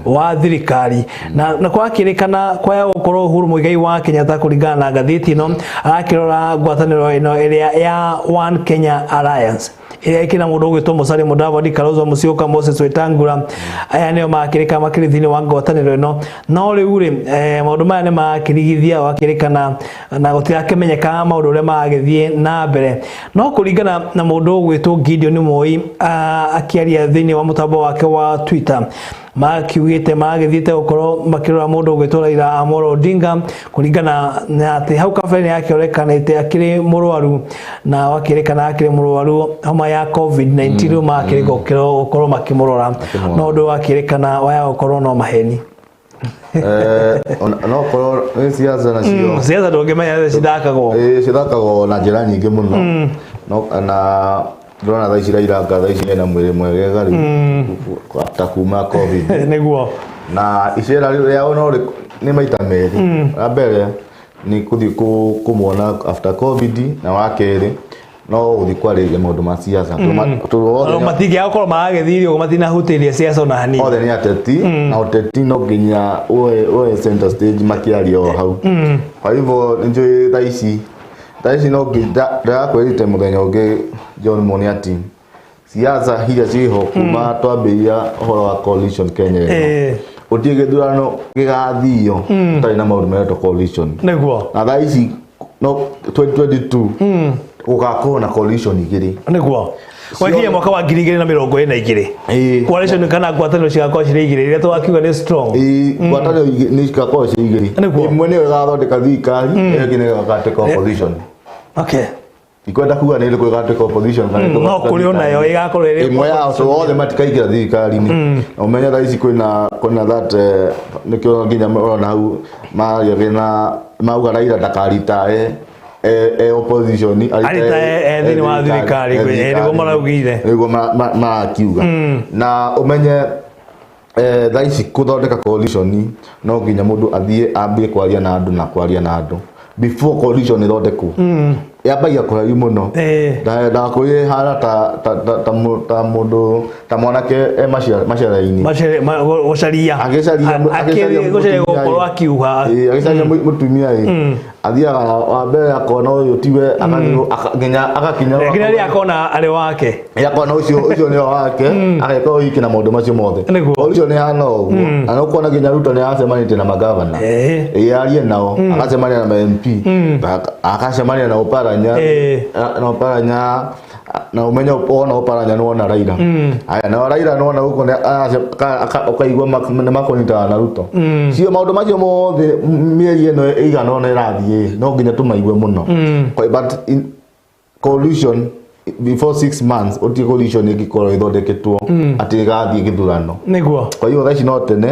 wa thirikari na kwakĩrĩkana kwaya gũkorwo Uhuru Muigai wa Kenyatta kũringana na ngathĩti ĩno arakĩrora ngwatanĩro ĩno ĩrĩa ya One Kenya Alliance ĩrĩa ĩkĩna mũndũ ũgwĩtwo Musalia Mudavadi, Kalonzo Musyoka, Moses Wetangula aya nĩo makĩrĩka makĩrĩ thĩinĩ wa ngwatanĩro ĩno no rĩu rĩ maũndũ maya nĩ makĩrigithia wakĩrĩkana na gũtirakĩmenyeka maũndũ ũrĩa maragĩthiĩ na mbere no kũringana na mũndũ ũgwĩtwo Gideon Moi akĩaria thĩinĩ wa mũtambo wake wa Twitter makiugĩte magĩthiĩte gũkorwo makĩrora mũndũ ũgwĩtwo Raila Amolo Odinga kũringana na atĩ hau kabere nĩ akĩonekanĩte akĩrĩ mũrwaru na wakĩrĩkana akĩrĩ mũrwaru homa ya COVID-19 rĩu makĩrĩ gũkorwo makĩmũrora no ũndũ wakĩrĩkana waya gũkorwo no maheni. No korwo nĩ siasa nacio siasa ndũngĩmenya cithakagwo cithakagwo na njĩra nyingĩ mũno no na ndĩrona thaa ici Raila anga thaa ici ena mwĩrĩ mwegega rĩu after kuma COVID nĩguo na icera rĩao no nĩ maita merĩ wa mbere nĩ kũthiĩ kũmuona after COVID na wa kerĩ no gũthiĩ kwarĩrĩria maũndũ ma siasa matingĩaga gũkorwo maragĩthirie ũguo matinahutĩrie siasa ona hanini othe nĩ ateti na ũteti no nginya ũe center stage makĩaria o hau kwa hivyo nĩnjũĩ thaa ici no ndĩrakwĩrĩte mũthenya ũngĩ John Moniati siasa iria ciĩho kuma twambĩrĩria ũhoro wa coalition Kenya ĩno gũtirĩ gĩthurano gĩgathio ũtarĩ na maũndũ maretwo coalition nĩguo na thaa ici no 2022 gũgakorwo na coalition igĩrĩ nĩguo gwakinya mwaka wa 2022 coalition kana ngwatanĩro cigakorwo cirĩ igĩrĩ iria twakiuga nĩ strong ngwatanĩro nĩ cigakorwo cirĩ igĩrĩ ĩmwe nĩyo ĩgathondeka thirikari ĩyo ĩngĩ nĩyo ĩgatuĩka opposition. Okay. Ikwenda kuga nĩ ĩrĩkũ ĩgatuĩka opposition kana no kũrĩ onayo ĩgakorwo ĩrĩ ĩmwe yao so othe matikaingĩra thirikari-inĩ na ũmenye thaa ici kwĩna that nĩkĩo nginya ũrona hau mariage na mauga Raila ndakaritae opposition aritae thĩinĩ wa thirikari nĩguo maraugire nĩguo marakiuga na ũmenye thaa ici kũthondeka coalition no nginya mũndũ athiĩ ambie kwaria na andũ na kwaria na andũ before coalition ĩthondekwo yambagia kũraihu mũno ndakwĩrire hana ta mũndũ ta mwanake e maciara-inĩ gũcaria agĩcaria gũkorwo akiuga agĩcaria mũtumia ĩ athiaga wa mbere akona ũyũ tiwe nginya agakinya nginya rĩrĩa akona arĩ wake akona ũcio nĩwe wake ageka ũhiki na maũndũ macio mothe ũcio nĩ hana ũguo na nĩũkuona nginya Ruto nĩ acemanĩtie na magavana arie nao agacemania na MP agacemania na Oparanya na Oparanya na ũmenye wona Oparanya nĩ wona Raila aya na Raila nĩ wona gũkũ ũkaigua nĩ makũnyitana na Ruto cio maũndũ macio mothe mĩeri ĩno ĩigana ũna ĩrathiĩ no nginya tũmaigue mũno but coalition before 6 months ũtige coalition ĩngĩkorwo ĩthondeketwo atĩ ĩgathiĩ gĩthurano nĩguo kwa hiyo thaa ici no tene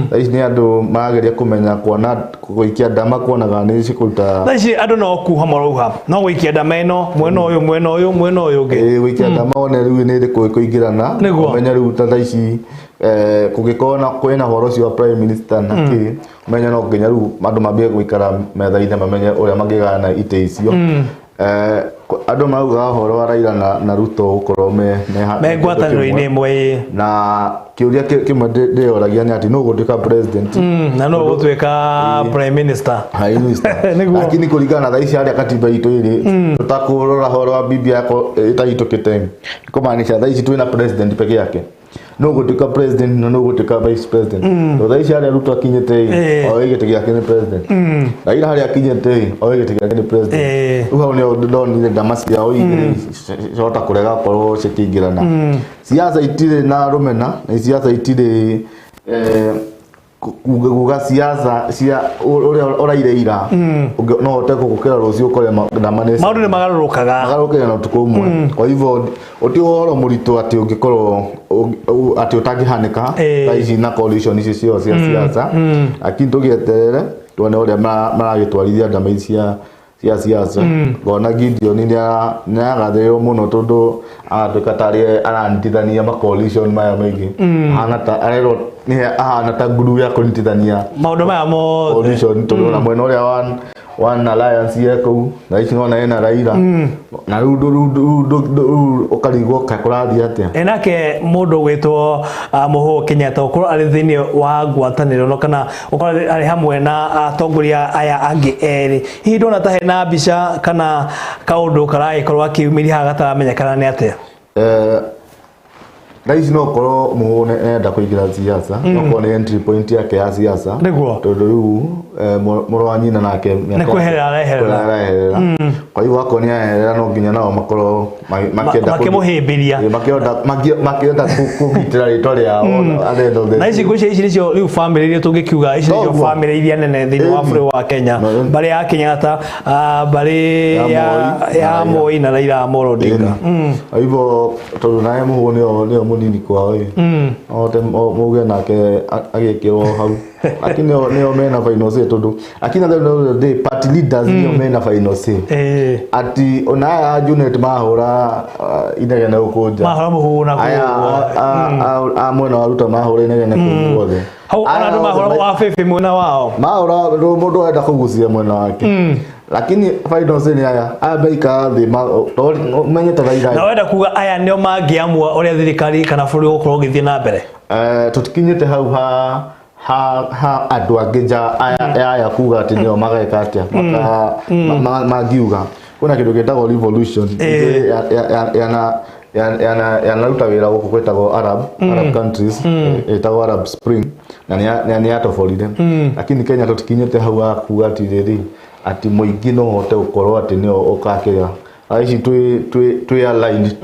thaa ici nĩ andũ marageria kũmenya kuona gũikia ndama kuonaga nĩ cikũruta thaa ici andũ no kuha marauha no gũikia ndama ĩno mwena ũyũ mwena ũyũ mwena ũyũ ũngĩ gũikia ndama one rĩu nĩ ĩrĩkũ ĩkũingĩrana ũmenye rĩu ta thaa ici kũngĩkorwo na kwĩna ũhoro ũcio wa prime minister na kĩ ũmenye no nginya rĩu andũ mambie gũikara metha-inĩ mamenye ũrĩa mangĩgayana itĩ icio Andũ maraugaga ũhoro wa Raila na Ruto gũkorwo me Me ngwatanĩro-inĩ ĩmwe, ĩĩ. Na kĩũria kĩmwe ndĩyoragia nĩ atĩ nũ ũgũtuĩka president Na no gũtuĩka prime minister. Prime minister. Nĩguo. Lakini kũringana na thaa ici harĩa katiba itũ ĩrĩ, tũtakũrora ũhoro wa BBI yako ĩtahĩtũkĩte, kũmaanisha thaa ici twĩna president peke yake. No gũtuĩka president na no gũtuĩka vice president. To thaa ici harĩa Ruto akinyĩte ĩ, oe gĩtĩ gĩake nĩ president. Raila harĩa akinyĩte ĩ, oe gĩtĩ gĩake nĩ president. Rĩu hau nĩho ndonire ndama ciao igĩrĩ ciahota kũrega gũkorwo cikĩingĩrana. Siasa itirĩ na rũmena, na siasa itirĩ kuga siasa cia ũrĩa ũraire ira. No ũhote gũkĩra rũciũ ũkore ndama nĩ Maũndũ nĩ magarũrũkaga. Magarũrũkaga na ũtukũ ũmwe. Kwa hivyo ũti ũhoro mũritũ atĩ ũngĩkorwo atĩ ũtangĩhanĩka thaa ici na coalition ici ciao cia siasa. Lakini tũgĩeterere tuone ũrĩa maragĩtwarithia ndama ici cia siasa. Ngona Gideon nĩ aragathĩrĩrwo mũno tondũ agatuĩka tarĩ aranyitithania ma coalition maya maingĩ. Ahana ta arerwo nĩ ahana ta nguru ya kũnyitithania maũndũ maya mothe coalition, tondũ ona mwena ũrĩa wa One Alliance ye kũu na ici nona ena Raila. Na rĩu rĩu ũkarigwo ka kũrathiĩ atĩa. Ĩ nake mũndũ ũgwĩtwo Mũhũ Kenyatta gũkorwo arĩ thĩinĩ wa ngwatanĩro no kana gũkorwo arĩ hamwe na atongoria aya angĩ erĩ, hihi ndona ta hena mbica kana kaũndũ karagĩkorwo akiumĩria haha gataramenyekana nĩ atĩa? Thaa ici no ũkorwo Mũhũ nĩarenda kũingĩra siasa, no ũkorwo nĩ entry point yake ya siasa. Tondũ rĩu mũrũ wa nyina nake mĩaka Nĩ kweherera areherera. Kweherera areherera. Kwa hivyo akorwo nĩ areherera, no nginya nao makorwo makĩenda Makĩmũhĩmbĩria. Ĩ, makĩenda kũgitĩra rĩtwa rĩao at the end of the Na ici day. ngwĩciria ici nĩcio rĩu bamĩrĩ iria tũngĩkiuga ici nĩcio Toguo. bamĩrĩ iria nene thĩinĩ wa bũrũri wa Kenya, mbarĩ ya Kenyatta, mbarĩ Ya Moi ya na Raila. Moi na Raila Amolo Odinga. Kwa hivyo tondũ naye Mũhũ nĩo mũnini kwao ĩ, no mauge nake agĩkĩrwo hau, lakini nĩo mena final say, tondũ lakini at the end of the day party leaders nĩo mena final say. Ati ona aya Junet mahũra inegene gũkũ nja, Mahũra mũhũ na aya kũu. a mwena wa Ruto mahũra inegene kũu guothe. Hau ona Aya andũ mahũra othe wa bĩbĩ mwena wao. Mahũra mũndũ arenda kũgucia mwena wake, lakini final say nĩ aya maikara thĩ ũmenye ta Raila. Na wenda kuga aya nĩo mangĩamua ũrĩa thirikari kana bũrũri ũgũkorwo ũgĩthiĩ na mbere? Tũtikinyĩte hau ha andũ angĩ nja aya kuga atĩ nĩo mageka atĩa, mangiuga kwĩna kĩndũ gĩtagwo revolution. Yanaruta wĩra gũkũ gwĩtagwo Arab countries, ĩtagwo Arab Spring, na nĩ yatoborire. Lakini Kenya tũtikinyĩte hau ha kuga atĩrĩrĩ atĩ mũingĩ no ũhote gũkorwo atĩ nĩo ũkakĩra. Thaa ici twĩ aligned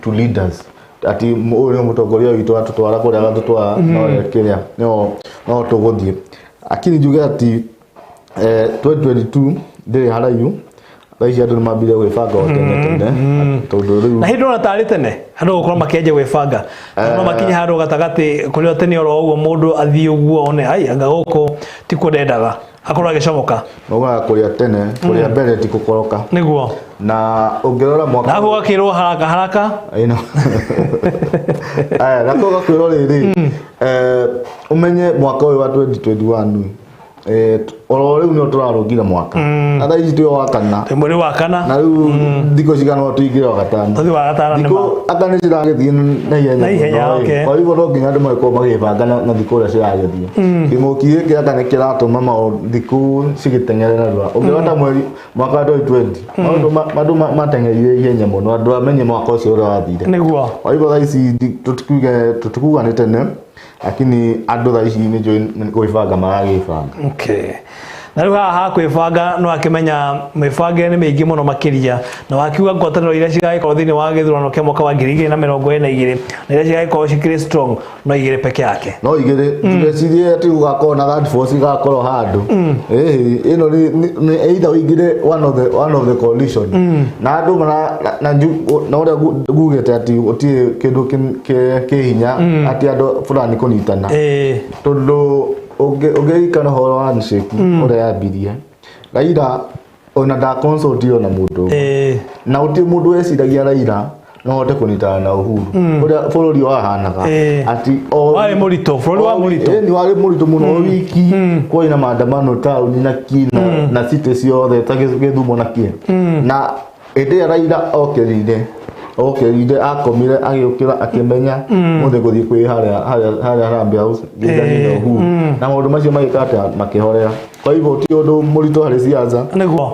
to leaders, ati ũyũ nĩ mũtongoria witũ atũtwara kũrĩa agatũtwara, no kĩrĩa no tũgũthiĩ. Lakini njuge ati 2022 ndĩrĩ haraihu. Thaa ici andũ nĩ mambire gwĩbanga o tene tene, tondũ rĩu Na hĩndĩ ona tarĩ tene andũ gũkorwo makĩanjia gwĩbanga, no makinye handũ gatagatĩ kũrĩa tene oro ũguo mũndũ athiĩ ũguo one ai anga gũkũ tikuo ndendaga, akorwo agĩcomoka. Maugaga kũrĩa tene kũrĩa mbere ti gũkoroka. Na ũngĩrora mwaka Na gũgakĩrwo haraka haraka. Ĩno. Aya, na koga kwĩrwo rĩrĩ, ũmenye mwaka ũyũ wa 2021, oro rĩu nĩo tũrarũngire mwaka. Na thaa ici twĩ wa kana. Twĩ mweri wa kana. Na rĩu thikũ cigana ũna tũingĩre wa gatano. Tũthiĩ wa gatano nĩ Thikũ anga nĩ ciragĩthiĩ na ihenya Na ihenya, mũno, ĩ. Kwa hivyo no nginya andũ magĩkorwo magĩbanga na thikũ ũrĩa ciragĩthiĩ. Kĩng'ũki gĩkĩ anga nĩ kĩratũma thikũ cigĩteng'ere narua. Ũngĩrora ta mweri mwaka wa 2020, maũndũ mateng'erire ihenya mũno, andũ amenye mwaka ũcio ũrĩa wathire. Kwa hivyo thaa ici tũtikuga nĩ tene, lakini andũ thaa ici nĩ njũĩ nĩ gwĩbanga maragĩbanga. Na rĩu haha ha kwĩbanga no akĩmenya mĩbangĩre nĩ mĩingĩ mũno makĩria, na wakiuga ngwatanĩro iria cigagĩkorwo thĩinĩ wa gĩthurano kĩa mwaka wa 2022 na iria cigagĩkorwo cikĩrĩ strong no igĩrĩ peke yake. No igĩrĩ. Tũgecirie atĩ gũgakorwo na third force igakorwo handũ. Ĩhĩ, ĩno nĩ either ũingĩre one of the coalition. Na andũ mara, na na ũrĩa ngugĩte atĩ gũtirĩ kĩndũ kĩ hinya atĩ andũ fulani kũnyitana. Tondũ ũngĩririkana ũhoro wa handshake ũrĩa yambirie, Raila ona nda consult ona mũndũ ũmwe. Na gũtirĩ mũndũ weciragia Raila no ahote kũnyitana na Uhuru. Ũrĩa bũrũri wahanaga. Ati o Warĩ mũritũ, bũrũri wa mũritũ. Ĩĩ, nĩ warĩ mũritũ mũno. O wiki kwarĩ na maandamano taũni na kĩ na city ciothe ta Gĩthumo na kĩ. Na Hĩndĩ ĩrĩa Raila okĩrire akomire agĩũkĩra akĩmenya mũthĩ gũthiĩ kwĩ harĩa Harambee House ngĩnganina Uhuru na maũndũ macio magĩka atĩa, makĩhorera. Kwa hivyo ti ũndũ mũritũ harĩ siasa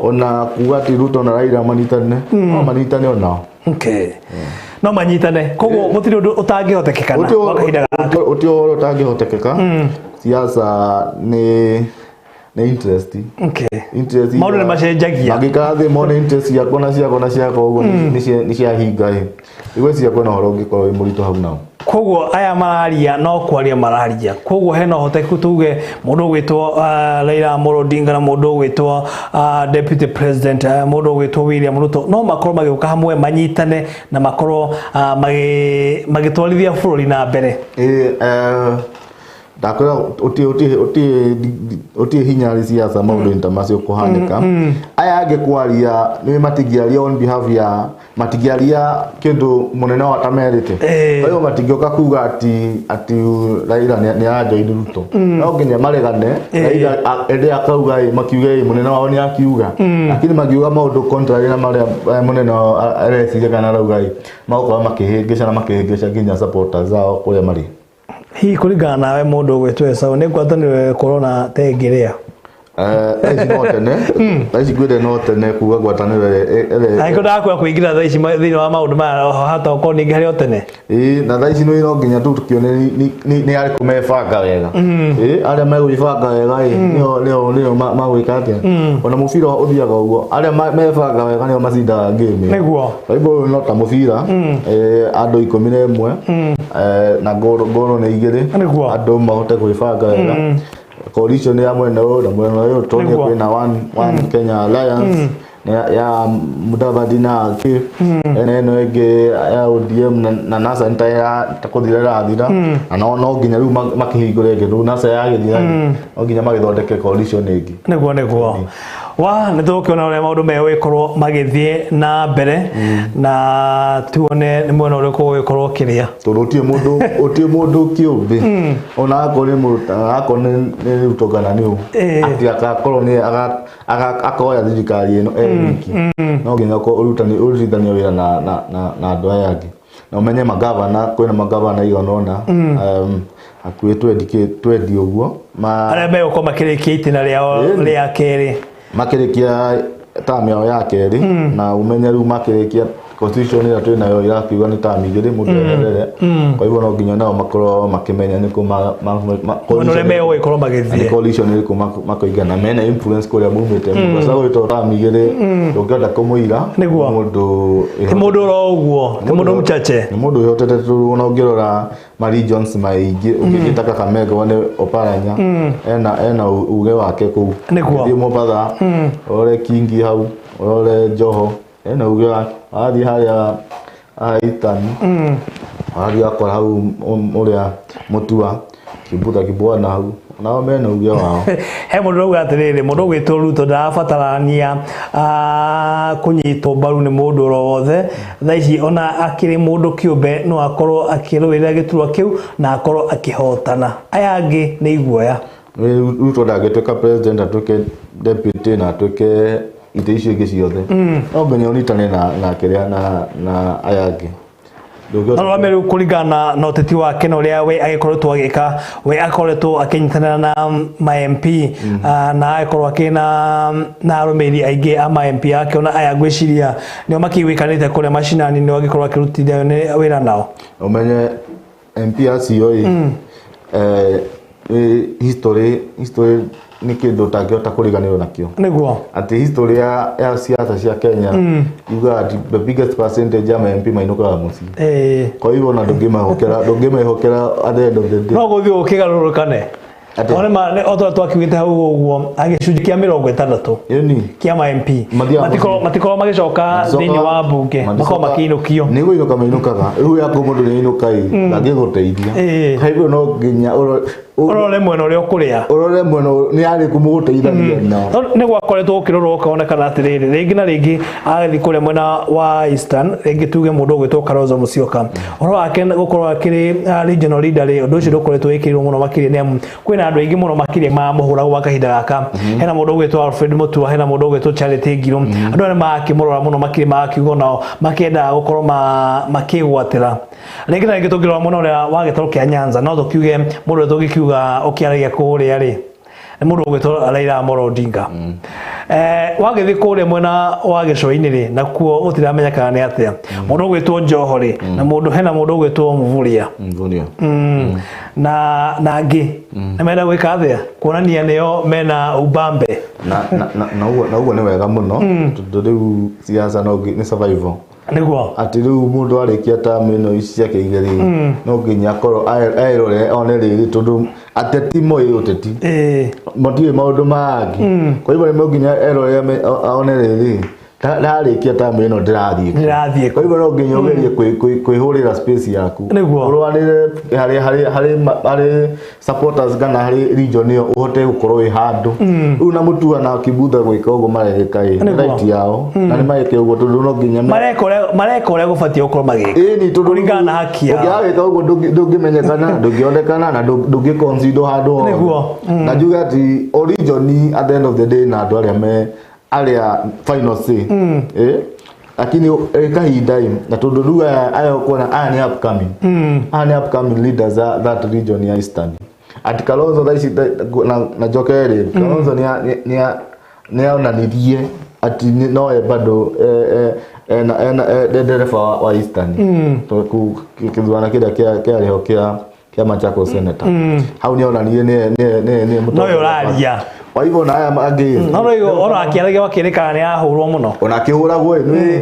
ona kuga atĩ Ruto na Raila manyitane, no manyitane onao. Okay. No manyitane, koguo gũtirĩ ũndũ ũtangĩhotekekana gwa kahinda gaka. Ũti ũhoro ũtangĩhotekeka. Siasa nĩ interest. Okay. Interest. Maũndũ nĩ macenjagia. Mangĩikara thĩ mone interest ciakwa na ciakwa na ciakwa ũguo nĩ ciahinga ĩ. Igwĩciria kwĩna ũhoro ũngĩkorwo wĩ mũritũ hau nao. Koguo aya mararia no kwaria mararia, koguo hena ũhotekeku tuge mũndũ ũgwĩtwo Raila Amolo Odinga na mũndũ ũgwĩtwo Deputy President, mũndũ ũgwĩtwo William Ruto no makorwo magĩũka hamwe manyitane na makorwo magĩtwarithia bũrũri na mbere. Ndakwĩra ũtirĩ hinya harĩ siasa maũndũ ta macio kũhanĩka. Aya angĩ kwaria nĩ matingĩaria on behalf ya, matingĩaria kĩndũ mũnene wa tamerĩte. Kwa hiyo matingĩũka kuga ati Raila nĩ arajoin Ruto. No nginya maregane Raila ende akauga ĩ, makiuge ĩ, mũnene wao nĩ akiuga. Lakini makiuga maũndũ contrary na marĩa mũnene wao areciria kana arauga ĩ, magũkorwo makĩhĩngĩca na makĩhĩngĩca nginya supporters ao kũrĩa marĩ. Hihi kũringana nawe mũndũ ũgwĩtwo Esau nĩ ngwatanĩro ĩgũkorwo ta ĩngĩrĩa? Thaa ici no tene, thaa ici ngwĩre no tene kuga ngwatanĩro Angĩkorwo ndakua kũingĩra thaa ici thĩinĩ wa maũndũ maya hata okorwo ningĩ harĩ o tene. Ĩĩ, na thaa ici no nginya tu tũkĩone nĩ arĩkũ mebanga wega. Ĩĩ, arĩa megwĩbanga wega ĩ, nĩo magwĩka atĩa? Ona mũbira ũthiaga ũguo, arĩa mebanga wega nĩo macindaga game. Nĩguo. Kwa hivyo ũyũ no ta mũbira, andũ 11, na ngoro nĩ 2, andũ mahote gwĩbanga wega. Coalition ya mwena ũyũ na mwena ũyũ, tuone kwĩna one Kenya Alliance ya Mudavadi na Aki, ena ĩno ĩngĩ ya ODM na NASA nĩ ta kũthira ĩrathira, na no nginya rĩu makĩhingũre ĩngĩ, rĩu NASA yagĩthira no nginya magĩthondeke coalition ĩngĩ. Nĩguo. Wa nĩ tũgũkĩona ũrĩa maũndũ megũgĩkorwo magĩthiĩ na mbere na tuone nĩ mwena ũrĩkũ ũgũgĩkorwo ũkĩrĩa. Tondũ ũtirĩ mũndũ kĩũmbe ona akorwo nĩ mũndũ, akorwo nĩ Ruto kana nĩ ũ, atĩ agakorwo nĩ akoya thirikari ĩno e wiki, no nginya ũrutithanie wĩra na andũ aya angĩ, na ũmenye magavana, kwĩna magavana igana ũna, hakuhĩ twendi ũguo arĩa megũkorwo makĩrĩkia itĩna rĩao rĩa kerĩ, makĩrĩkia term yao ya kerĩ, na ũmenye rĩu makĩrĩkia constitution ĩrĩa twĩ nayo ĩrakiuga nĩ term 2 mũndũ eherere. Kwa hivyo no nginya nao makorwo makĩmenya nĩ kũ mwena ũrĩa megũgĩkorwo magĩthiĩ, nĩ coalition ĩrĩkũ makoigana mena influence kũrĩa maumĩte. Kwa sababu ĩtoo term 2 ndũngĩhota kũmũira mũndũ, ti mũndũ oro ũguo, ti mũndũ mchache, nĩ mũndũ wĩhotete. Tondũ ona ũngĩrora ma regions maingĩ, ũngĩthiĩ Kakamega wone Oparanya ena uge wake kũu, ũngĩthiĩ Mombatha ũrore Kingi hau, ũrore Joho ena uge wake, wathiĩ harĩa Eastern wathiĩ wakora hau ũrĩa Mutua Kibutha Kibwana hau nao mena uge wao. He mũndũ ũrauga atĩrĩrĩ, mũndũ ũgwĩtwo Ruto ndarabatarania kũnyitwo mbaru nĩ mũndũ oro wothe. Thaa ici ona akĩrĩ mũndũ kĩũmbe no akorwo akĩrũĩrĩra gĩturwa kĩu na akorwo akĩhotana. Aya angĩ nĩ iguoya. Ruto ndangĩtuĩka president atuĩke deputy na atuĩke itĩ icio ingĩ ciothe. No nginya ũnyitane na kĩrĩa na aya angĩ. No rĩu kũringana na ũteti wake na ũrĩa we agĩkoretwo agĩka, we akoretwo akĩnyitanĩra na ma MP, na agĩkorwo akĩna na arũmĩrĩri aingĩ a ma MP ake, ona aya ngwĩciria nĩo makĩiguĩkanĩte kũrĩa macinani, nĩo angĩkorwo akĩrutithia wĩra nao. Ũmenye MP acio ĩ, history nĩ kĩndũ ũtangĩhota kũriganĩrwo nakĩo. Nĩguo. Atĩ history ya siasa cia Kenya yugaga atĩ the biggest percentage ya MP mainũkaga mũciĩ. Kwa hivyo ona ndũngĩmehokera at the end of the day. No gũthiĩ ũkĩgarũrũkane. O ta twakiugĩte hau ũguo, gĩcunjĩ kĩa 60 kĩa ma MP matikorwo magĩcoka thĩinĩ wa mbunge, makorwo makĩinũkio. Nĩ kũinũka mainũkaga, rĩu yaku mũndũ nĩ ainũka ĩ, ndangĩgũteithia. Kwa hivyo no nginya Ũrore mwena ũrĩa ũkũrĩa. Ũrore mwena nĩ arĩkũ mũgũteithania nao. Nĩ gwakoretwo gũkĩrorwo ũkonekana atĩrĩrĩ, rĩngĩ na rĩngĩ agathiĩ kũrĩa mwena wa Eastern, rĩngĩ tuge mũndũ ũgwĩtwo Kalonzo Musyoka, ũhoro wake gũkorwo akĩrĩ regional leader rĩ, ũndũ ũcio ndũkoretwo wĩkĩrĩirwo mũno makĩria, nĩ amu kwĩna andũ aingĩ mũno makĩria mamũhũra gwa kahinda gaka. Hena mũndũ ũgwĩtwo Alfred Mutua, hena mũndũ ũgwĩtwo Charity Ngiru, andũ aya nĩ makĩmũrora mũno makĩria, magakiuga nao makĩendaga gũkorwo makĩgwatĩra. Rĩngĩ na rĩngĩ tũngĩrora mwena ũrĩa wa gĩtarũ kĩa Nyanza, no tũkiuge mũndũ ũrĩa tũngĩkiuga ũkĩaragia kũrĩa rĩ, nĩ mũndũ ũgwĩtwo Raila Amolo Odinga. Wagĩthiĩ kũrĩa mwena wa gĩcũa-inĩ rĩ, nakuo gũtiramenyekana nĩ atĩa, mũndũ ũgwĩtwo Joho rĩ, na mũndũ hena mũndũ ũgwĩtwo Mvurya. Mvurya. Na angĩ nĩ menda gwĩka atĩa kuonania nĩo mena ubambe. Na ũguo nĩ wega mũno, tondũ rĩu siasa no nĩ survival. Nĩguo. Atĩ rĩu mũndũ arĩkia term ĩno ici ciake igĩrĩ, no nginya akorwo erore one rĩrĩ, tondũ ateti moĩ ũteti, matiũĩ maũndũ mangĩ. Kwa hivyo nĩ nginya erore one rĩrĩ, ndarĩkia term ĩno ndĩrathiĩ kũ. Ndĩrathiĩ. Kwa hivyo no nginya ũgerie kwĩhũrĩra space yaku. Nĩguo. Ũrũanĩre harĩ supporters kana harĩ region ĩyo, ũhote gũkorwo wĩ handũ. Rĩu na Mutua na Kibutha gwĩka ũguo mareka ĩ, nĩ right yao, na nĩ mareke ũguo tondũ no nginya Mareka ũrĩa gũbatiĩ gũkorwo magĩka. Ĩni, tondũ kũringana na haki yao. Ũngĩaga gwĩka ũguo ndũngĩmenyekana, ndũngĩonekana na ndũngĩconsider handũ hothe. Nĩguo. Na njuge atĩ o region at the end of the day na andũ arĩa me arĩa final say. Lakini kahinda ĩ, na tondũ rĩu aya ũkuona aya nĩ upcoming. Aya nĩ upcoming leaders a that region ya Eastern. Ati Kalonzo thaa ici na njoke rĩ, Kalonzo nĩ onanirie ati nowe bado ena ndereba wa Eastern. Tondũ kĩthurano kĩrĩa kĩarĩho kĩa Machakos Senator. Hau nĩ onanirie nĩ mũtongoria. Nowe ũraria. Kwa hivyo na aya mangĩ. No rĩu ona akĩaragia wakĩrĩkana nĩ ahũrwo mũno. Ona akĩhũragwo ĩ,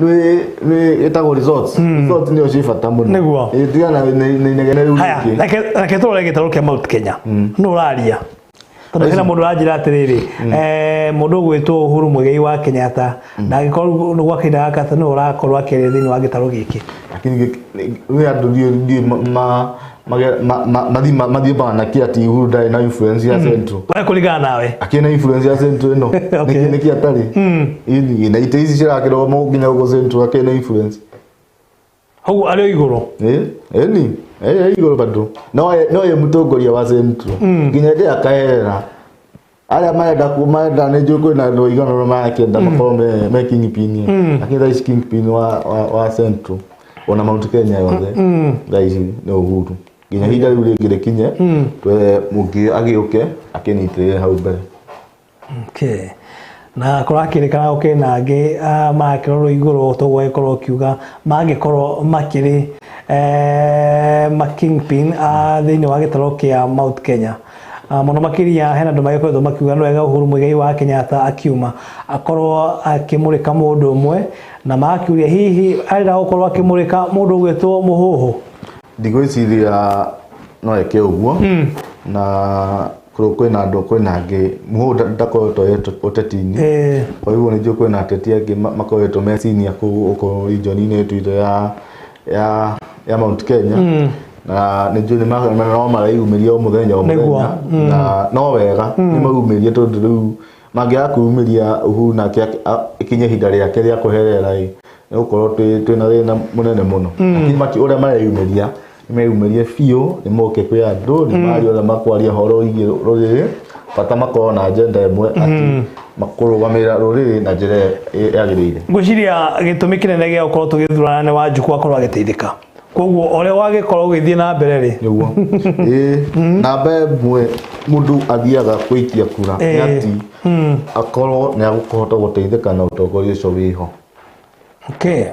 nĩ ĩtagwo results. Results nĩyo ciĩ bata mũno. Nĩguo. Ĩ, tigana nĩ inegene rĩu Haya, rĩngĩ. Reke tũrore gĩtarũ kĩa Mount Kenya. Nũ ũraria? Tondũ hena mũndũ ũranjĩra atĩrĩrĩ, mũndũ ũgwĩtwo Uhuru Muigai wa Kenyatta ndangĩkorwo nĩ gwa kahinda gaka atĩ nĩwe ũrakorwo akĩaria thĩinĩ wa gĩtarũ gĩkĩ. Lakini nĩ andũ ndiũ mathiĩ mana kĩ ati Uhuru ndarĩ na influence ya Central. We kũringana nawe. Akĩrĩ na influence ya Central ĩno. Nĩkĩ atarĩ? Ĩni, na itĩ ici cirakĩrwo nginya gũkũ Central akĩrĩ na influence. Ũguo arĩ o igũrũ. Ĩni, igũrũ bado. No ye mũtongoria wa Central. Nginya hĩndĩ ĩrĩa akaherera. Arĩa marenda marenda nĩ njũĩ kwĩna andũ aigana ũna marakĩenda makorwo me kingpin. Lakini thaa ici kingpin wa Central ona Mount Kenya yothe thaa ici nĩ Uhuru. Nginya ihinda rĩu rĩngĩ rĩkinye, twethe mũngĩ agĩũke akĩnyitĩrĩre hau mbere. Okay. Na kũrakĩrĩkana gũkĩrĩ na angĩ marakĩrorwo igũrũ, toguo agĩkorwo ũkiuga mangĩkorwo makĩrĩ ma kingpin thĩinĩ wa gĩtarũ kĩa Mount Kenya. Mũno makĩria hena andũ magĩkoretwo makiuga nĩ wega Uhuru Muigai wa Kenyatta akiuma akorwo akĩmũrĩka mũndũ ũmwe, na magakiuria hihi arenda gũkorwo akĩmũrĩka mũndũ ũgwĩtwo Mũhũhũ. Ndigwĩciria no eke ũguo, na kwĩna andũ, kwĩna angĩ Mũhũhũ ndakoretwo e ũteti-inĩ. Kwa hivyo nĩ njũĩ kwĩna ateti angĩ makoretwo me senior kũu gũkũ region-inĩ ĩtu itũ ya Mount Kenya. Na nĩ njũĩ no mareyumĩria o mũthenya o mũthenya. Na no wega nĩ maumĩrie, tondũ rĩu mangĩaga kwĩyumĩria Uhuru nake ikinye ihinda rĩake rĩa kũherera ĩ, nĩ gũkorwo twĩna thĩna mũnene mũno. Lakini ũrĩa mareyumĩria, nĩ meyumĩrie biũ, nĩ moke kwĩ andũ, nĩ maria ũrĩa makwaria ũhoro wĩgiĩ rũrĩrĩ, bata makorwo na agenda ĩmwe atĩ kũrũgamĩrĩra rũrĩrĩ na njĩra yagĩrĩire. Ngwĩciria gĩtũmi kĩnene gĩa gũkorwo tũgĩthurana nĩ Wanjikũ akorwo agĩteithĩka. Koguo ũrĩa wagĩkorwo ũgĩthiĩ na mbere rĩ. Nĩguo. Namba ĩmwe mũndũ athiaga gũikia kura nĩ atĩ akorwo nĩ agũkũhota gũteithĩka na ũtongoria ũcio wĩho. Okay.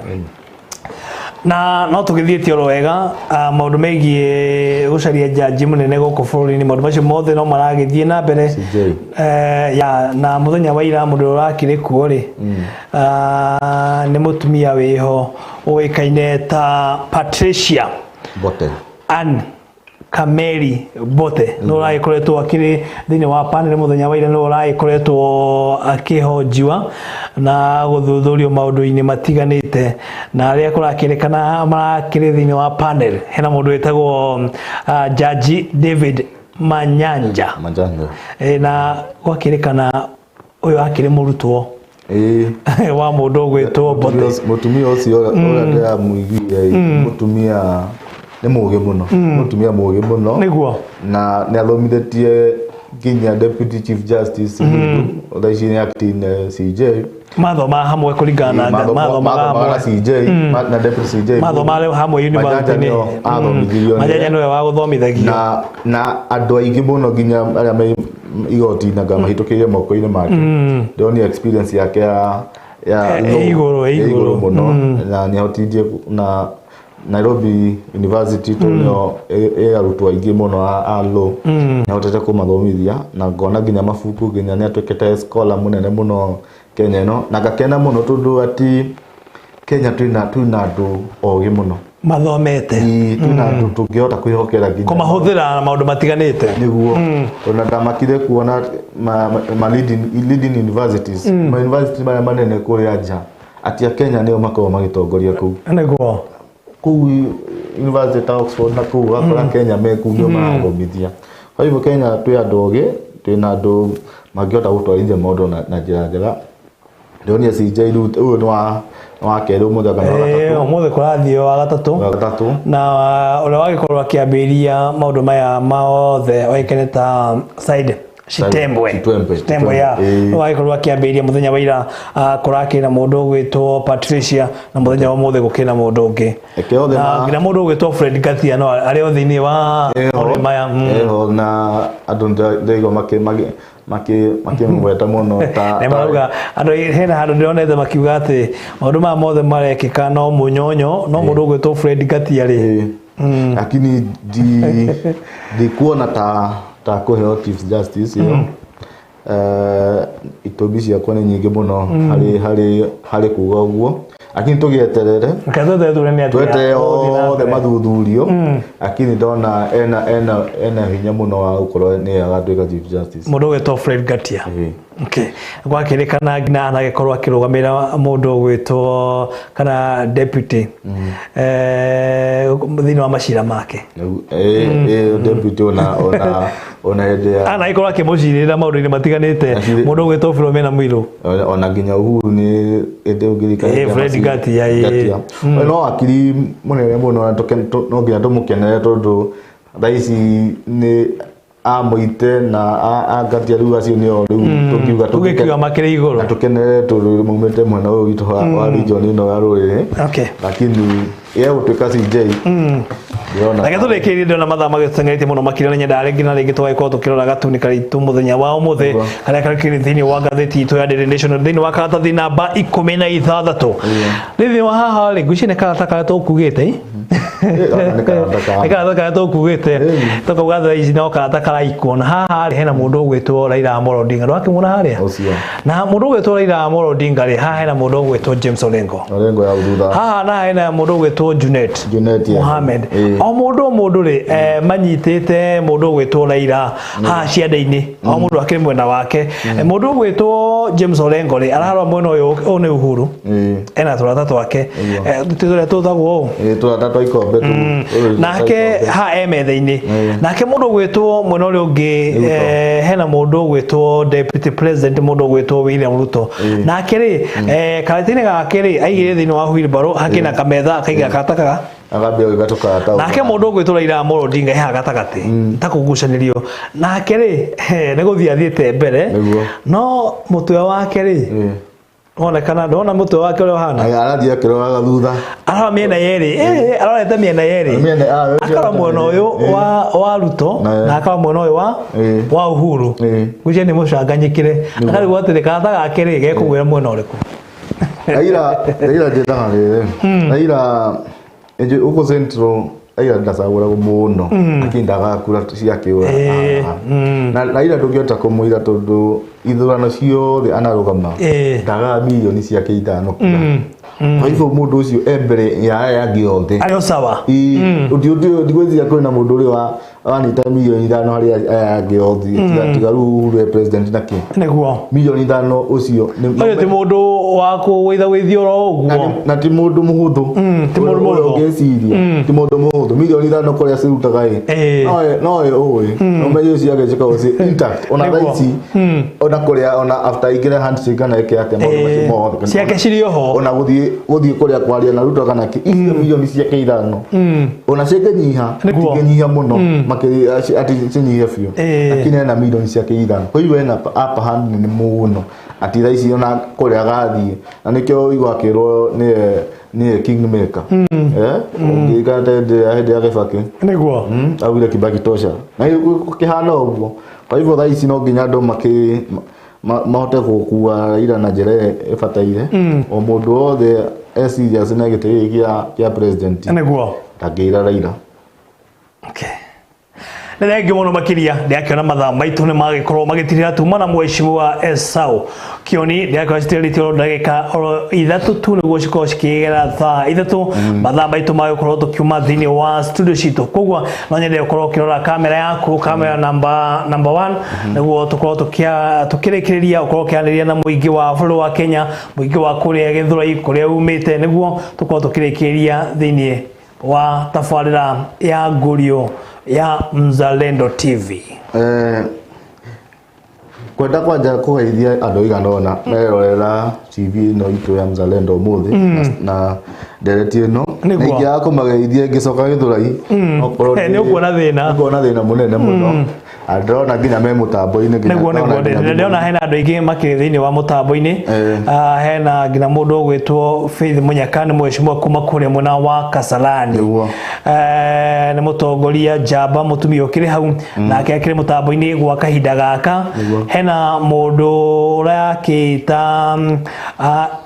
Na no tũgĩthiĩte oro wega, maũndũ megiĩ gũcaria jaji mũnene gũkũ bũrũri-inĩ, maũndũ macio mothe no maragĩthiĩ na mbere. CJ. Ya, na mũthenya wa ira mũndũ ũrĩa ũrakĩrĩ kuo rĩ, nĩ mũtumia wĩho ũĩkaine ta Patricia Bote. Ann Kameri Bote, nĩ ũragĩkoretwo akĩrĩ thĩinĩ wa panel mũthenya wa ira, nĩ ũragĩkoretwo akĩhonjiwa na gũthuthurio maũndũ-inĩ matiganĩte, na arĩa kũrakĩrĩkana marakĩrĩ thĩinĩ wa panel hena mũndũ wĩtagwo Jaji David Manyanja. Manyanja. Na gwakĩrĩkana ũyũ akĩrĩ mũrutwo wa mũndũ ũgwĩtwo Mbote. Mũtumia ũcio ũrĩa ndĩramũiguire, mũtumia nĩ mũũgĩ mũno, mũtumia mũũgĩ mũno. Nĩguo. Na nĩ athomithĩtie nginya Deputy Chief Justice thaa ici nĩ acting CJ. Mathoma hamwe kũringana na mathomaga hamwe na CJ na Deputy CJ mathoma hamwe university. Athomithirio Manyanja nĩwe wa gũthomithagio na andũ aingĩ mũno nginya arĩa me igoti-inĩ anga mahĩtũkĩire moko-inĩ make. Ndĩronire experience yake ya igũrũ mũno na nĩ ahotithie na Nairobi University tondũ nĩyo ĩ arutwo aingĩ mũno a law, nĩ ahotete kũmathomithia na ngona nginya mabuku, nginya nĩ atuĩkĩte scholar mũnene mũno Kenya ĩno, na ngakena mũno tondũ ati Kenya twĩna andũ ogĩ mũno mathomete, twĩna andũ tũngĩhota kwĩhokera nginya kũmahũthĩra na maũndũ matiganĩte. Nĩguo, ona ndamakire kuona ma leading universities, ma university marĩa manene kũrĩa nja, ati a Kenya nĩo makoragwo magĩtongoria kũu. Nĩguo. Kũu university ta Oxford na kũu ũgakora Kenya me kũu nĩo marathomithia. Kwa hivyo Kenya twĩ andũ ogĩ, twĩna andũ mangĩhota gũtwarithia maũndũ na njĩra njega. Ndĩronire CJ rĩu ũyũ nĩ wa kerĩ ũmũthĩ kana wa gatatũ. Ũmũthĩ kũrathiĩ wa gatatũ. Na ũrĩa wagĩkorwo akĩambĩrĩria maũndũ maya mothe oĩkaine ta Said Chitembwe. Chitembwe ya wagĩkorwo akĩambĩrĩria mũthenya wa ira, kũrakĩrĩ na mũndũ ũgwĩtwo Patricia na mũthenya wa ũmũthĩ gũkĩrĩ na mũndũ ũngĩ. Na nginya mũndũ ũgwĩtwo Fred Ngatia no arĩ o thĩinĩ wa maũndũ maya. Eho na andũ ndĩraigua makĩmweta mũno ta nĩ marauga andũ hena handũ ndĩronete makiuga atĩ maũndũ maya mothe marekĩka no mũnyonyo no mũndũ ũgwĩtwo Fred Ngatia rĩ. Lakini ndikuona ta kũheo Chief Justice ĩyo. Itũmi ciakwa nĩ nyingĩ mũno harĩ kuga ũguo, lakini tũgĩeterere tweterere othe mathuthurio, lakini ndona ena hinya mũno wa gũkorwo nĩwe agatuĩka Chief Justice, mũndũ ũgwĩtwo Fred Ngatia. Okay. Gwakĩrĩkana nginya anagĩkorwo akĩrũgamĩrĩra mũndũ ũgwĩtwo kana deputy thĩinĩ wa macira make. Deputy ona hĩndĩ ya anagĩkorwo akĩmũcirĩra maũndũ-inĩ matiganĩte mũndũ ũgwĩtwo Philomena Mwilu, ona nginya Uhuru nĩ hĩndĩ ũngĩririkana Fred Ngatia. No wakiri mũnene mũno na no nginya tũmũkenere tondũ thaa ici nĩ amũite na Ngatia rĩu acio nĩo rĩu tũngiuga tũngĩkiuga makĩrĩ igũrũ na tũkenere tondũ maumĩte mwena ũyũ witũ wa region ĩno ya rũrĩrĩ. Lakini ye gũtuĩka CJ Reke tũrĩkĩrĩrie ndĩrona mathaa magĩtũteng'eretie mũno makĩria, na nyendaga rĩngĩ na rĩngĩ tũgagĩkorwo tũkĩrora gatuni karitũ mũthenya wa ũmũthĩ karĩa karĩ thĩinĩ wa ngathĩti itũ ya Daily Nation thĩinĩ wa karatathi namba 16. Thĩinĩ wa haha rĩ, ngwĩciria nĩ karata karĩa tũkugĩte, nĩ karata karĩa tũkugĩte tũkauga thaa ici no karata karaikwo, na haha rĩ hena mũndũ ũgwĩtwo Raila Amolo Odinga, ndwakĩmuona harĩa? Na mũndũ ũgwĩtwo Raila Amolo Odinga rĩ, haha hena mũndũ ũgwĩtwo James Orengo, haha na hena mũndũ ũgwĩtwo Junet Mohamed. O mũndũ rĩ manyitĩte mũndũ ũgwĩtwo Raila haha cianda-inĩ, o mũndũ akĩrĩ mwena wake. Mũndũ ũgwĩtwo James Orengo rĩ ararora mwena ũyũ, ũyũ nĩ Uhuru, ena tũrata twake tũrĩa tũtagwo ũũ tũrata twa ikombe nake ha e metha-inĩ. Nake mũndũ ũgwĩtwo mwena ũrĩa ũngĩ hena mũndũ ũgwĩtwo Deputy President, mũndũ ũgwĩtwo William Ruto, nake rĩ karatathi-inĩ gake rĩ aigĩrĩire thĩinĩ wa wheelbarrow hakĩrĩ na kametha akaiga karata agambia gwĩka tũkarata. Nake mũndũ ũgwĩtwo Raila Amolo Odinga he haha gatagatĩ ta kũgucanĩrio, nake rĩ nĩ gũthiĩ athiĩte mbere, no mũtwe wake rĩ onekana ndona mũtwe wake ũrĩa ũhana, arathiĩ akĩroraga thutha, arora mĩena yerĩ, arorete mĩena yerĩ, akarora mwena ũyũ wa Ruto na akarora mwena ũyũ wa Uhuru. Ngwĩciria nĩ mũcanganyĩkĩre, akarigwo atĩrĩ karata gake rĩ gekũgwĩra mwena ũrĩkũ. Raila njĩtaga rĩrĩ, Raila ũkũ Central Raila ndacagũragwo mũno, lakini ndagakura ciakĩũra. Na Raila ndũngĩhota kũmũira tondũ ithurano ciothe anarũgama ndagaga mirioni ciake 5 kura. Kwa hivyo mũndũ ũcio e mbere ya aya angĩ othe arĩ o sawa. Ndigwĩciria kwĩna mũndũ ũrĩ Aranyita milioni 5 harĩ aya angĩ othe tiga rĩu Uhuru e president na kĩ nĩguo milioni 5 ũcio ũyũ ti mũndũ wa kũgũithagũithio oro ũguo na ti mũndũ mũhũthũ ti mũndũ mũhũthũ. Ũngĩciria ti mũndũ mũhũthũ milioni 5 kũrĩa cirutaga ĩ no ĩ ũĩ no menye ciake cikoragwo ci intact ona thaa ici ona kũrĩa ona after aingĩre handshake kana ĩke atĩa maũndũ macio mothe ciake cirĩ oho ona gũthiĩ kũrĩa kwaria na Ruto kana kĩ icio milioni ciake 5 ona cingĩnyiha cingĩnyiha mũno makĩria atĩ cinyihe biũ lakini ena milioni ciake 5 kwa hivyo ena upper hand nene mũno atĩ thaa ici ona kũrĩa agathiĩ na nĩkĩo ũigua akĩrwo nĩye kingmaker ũngĩikara ta hĩndĩ ya Kibaki nĩguo augire Kibaki tosha na gũkĩhana ũguo kwa hivyo thaa ici no nginya andũ mahote gũkua Raila na njĩra ĩrĩa ĩbataire o mũndũ wothe e serious na gĩtĩ gĩkĩ kĩa president nĩguo ndangĩira Raila. Nĩ thengiũ mũno makĩria ndĩrakĩona mathaa maitũ nĩ magĩkorwo magĩtirĩra tuma na mheshimiwa Esau Kioni ndĩrakorwo citirĩrĩtie oro ndagĩka oro 3 tu nĩguo cikorwo cikĩgera thaa 3 mathaa maitũ magĩkorwo tũkiuma thĩinĩ wa studio citũ koguo no nyende ũkorwo ũkĩrora kamera yaku kamera number 1 nĩguo tũkorwo tũkĩrĩkĩrĩria ũkorwo ũkĩanĩria na mũingĩ wa bũrũri wa Kenya mũingĩ wa kũrĩa Gĩthũrai kũrĩa umĩte nĩguo tũkorwo tũkĩrĩkĩrĩria thĩinĩ wa tabarĩra ya Ngurio ya Mzalendo TV. Kwenda kwanja kũgeithia andũ aigana ũna merorera TV ĩno itũ ya Mzalendo ũmũthĩ na ndereti ĩno na ingĩaga kũmageithia ngĩcoka Gĩthũrai okorwo nĩ ũkuona thĩna ũkuona thĩna mũnene mũno ndĩrona nginya me mũtambo-inĩ nĩguo ndĩrona hena andũ aingĩ makĩrĩ thĩinĩ wa mũtambo-inĩ hena nginya mũndũ ũgwĩtwo Faith Munyaka nĩ mheshimiwa kuma kũrĩa mwena wa Kasarani nĩ mũtongoria njamba mũtumia ũkĩrĩ hau nake akĩrĩ mũtambo-inĩ gwa kahinda gaka hena mũndũ ũrakĩta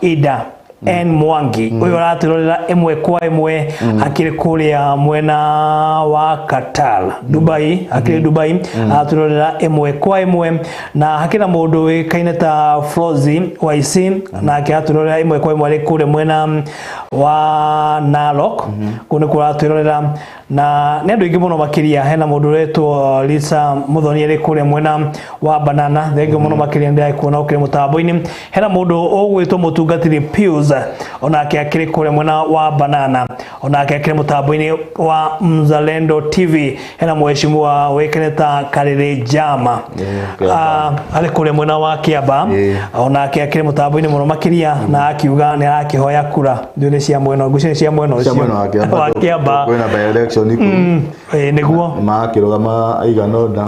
Ida N Mwangi uyu aratwirorera ĩmwe kwa ĩmwe akĩrĩ kũrĩa mwena wa Qatar Dubai akĩrĩ Dubai aratwirorera ĩmwe kwa ĩmwe na hakĩrĩ na mũndũ wĩkaine ta Flozi YC nake aratwirorera ĩmwe kwa ĩmwe arĩ kũrĩa mwena wa Narok kũu nĩkuo aratwirorera na nĩ andũ aingĩ mũno makĩria hena mũndũ ũretwo Lisa Muthoni arĩ kũrĩa mwena wa Banana thengiũ mũno makĩria ndĩrakuona ũkĩrĩ mũtambo-inĩ hena mũndũ ũgwĩtwo mũtungatĩri Pius onake akĩrĩ kũrĩa mwena wa Banana onake akĩrĩ mũtambo-inĩ wa Mzalendo TV hena mheshimiwa wĩkaine ta Karĩrĩ Jama arĩ kũrĩa mwena wa Kĩamba onake akĩrĩ mũtambo-inĩ mũno makĩria na akiuga nĩ arakĩhoya kura nĩ cia mwena ngucio cia mwena ũcio wa Kĩamba kwĩna by election kũu nĩguo makĩrũgama aigana ũna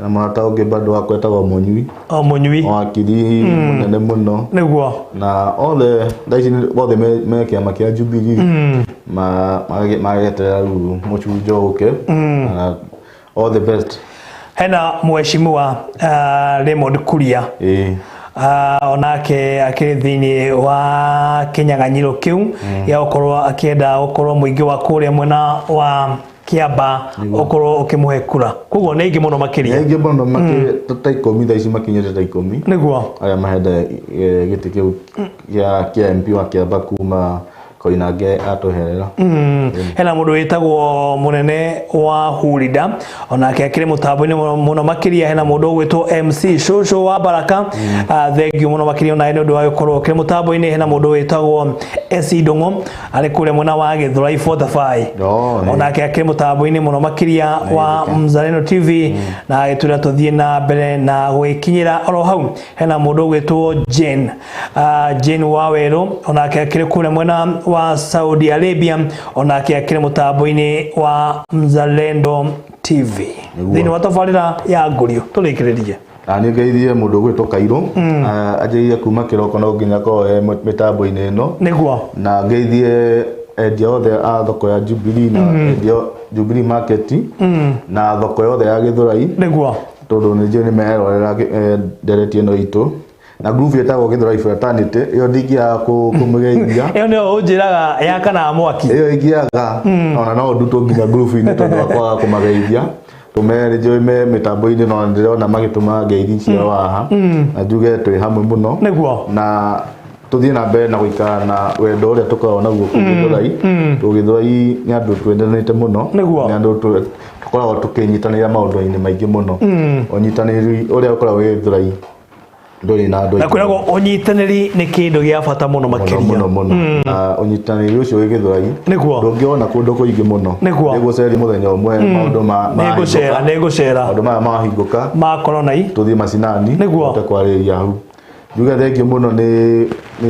na mũrata ũngĩ bado wakwa etagwo Mũnyui o Mũnyui wakiri mũnene mũno nĩguo na othe thaa ici othe me kĩama kĩa Jubilee mageterera rĩu mũcunjo ũke all the best. Hena mheshimiwa Raymond Kuria onake akĩrĩ thĩinĩ wa kĩnyang'anyĩro kĩu gĩa gũkorwo akĩenda gũkorwo mũingĩ wa kũrĩa mwena wa Kĩamba ũkorwo ũkĩmũhe kura koguo nĩ aingĩ mũno makĩria nĩ aingĩ mũno makĩria ta 10 thaa ici makinyĩte ta 10 nĩguo arĩa mahenda gĩtĩ kĩu kĩa MP wa Kĩamba kuma Koinange atweherera. Hena mũndũ wĩtagwo mũnene wa Hurida onake akĩrĩ mũtambo-inĩ mũno makĩria hena mũndũ ũgwĩtwo MC Shosho wa Baraka thengiũ mũno makĩria onaye nĩ ũndũ wa gũkorwo akĩrĩ mũtambo-inĩ hena mũndũ wĩtagwo SC Ndung'u arĩ kũrĩa mwena wa Gĩthũrai 45 onake akĩrĩ mũtambo-inĩ mũno makĩria wa Mzalendo TV na agĩtwĩra tũthiĩ na mbere na gwĩkinyĩra oro hau hena mũndũ ũgwĩtwo Jane Jane Wawerũ onake akĩrĩ kũrĩa mwena wa Saudi Arabia onake akĩrĩ mũtambo-inĩ wa Mzalendo TV thĩinĩ wa tabarĩra ya Ngurio tũrĩkĩrĩrie na nĩ ngeithie mũndũ ũgwĩtwo Kairũ anjĩrĩire kuma kĩroko no nginya akorwo e mĩtambo-inĩ ĩno nĩguo na ngeithie endia othe a thoko ya Jubilee na endia Jubilee Market na thoko yothe ya Gĩthũrai nĩguo tondũ nĩ njũĩ nĩ merorera ndereti ĩno itũ na group ĩtagwo Gĩthũrai Fraternity ĩyo ndingĩaga kũmĩgeithia ĩyo nĩyo ũnjĩraga ya kana mwaki ĩyo ingĩaga ona no ndutwo nginya group-inĩ tondũ wa kwaga kũmageithia tũmere njũĩ me mĩtambo-inĩ no ndĩrona magĩtũma ngeithi cia waha na njuge twĩ hamwe mũno nĩguo na Tuthiĩ na mbere na gũikara na wendo ũrĩa tũkoragwo naguo kũu Gĩthũrai. Tondũ Gĩthũrai nĩ andũ twendanĩte mũno. Nĩguo. Nĩ andũ tũkoragwo tũkĩnyitanĩra maũndũ-inĩ maingĩ mũno. Ũnyitanĩri ũrĩa ũkoragwo wĩ Gĩthũrai ndũrĩ na andũ Na aingĩ. kwĩragwo ũnyitanĩri nĩ kĩndũ gĩa bata mũno makĩria. Mũno mũno. Na ũnyitanĩri ũcio wĩ Gĩthũrai nĩguo ndũngĩona kũndũ kũingĩ mũno. Nĩguo. Nĩngũceria mũthenya ũmwe maũndũ ma Nĩngũcera, mahingũka. nĩngũcera. Maũndũ maya mahingũka ma corona i tũthiĩ macinani. Nĩguo. Tũhote kwarĩrĩria hau. Njuge thengiũ mũno nĩ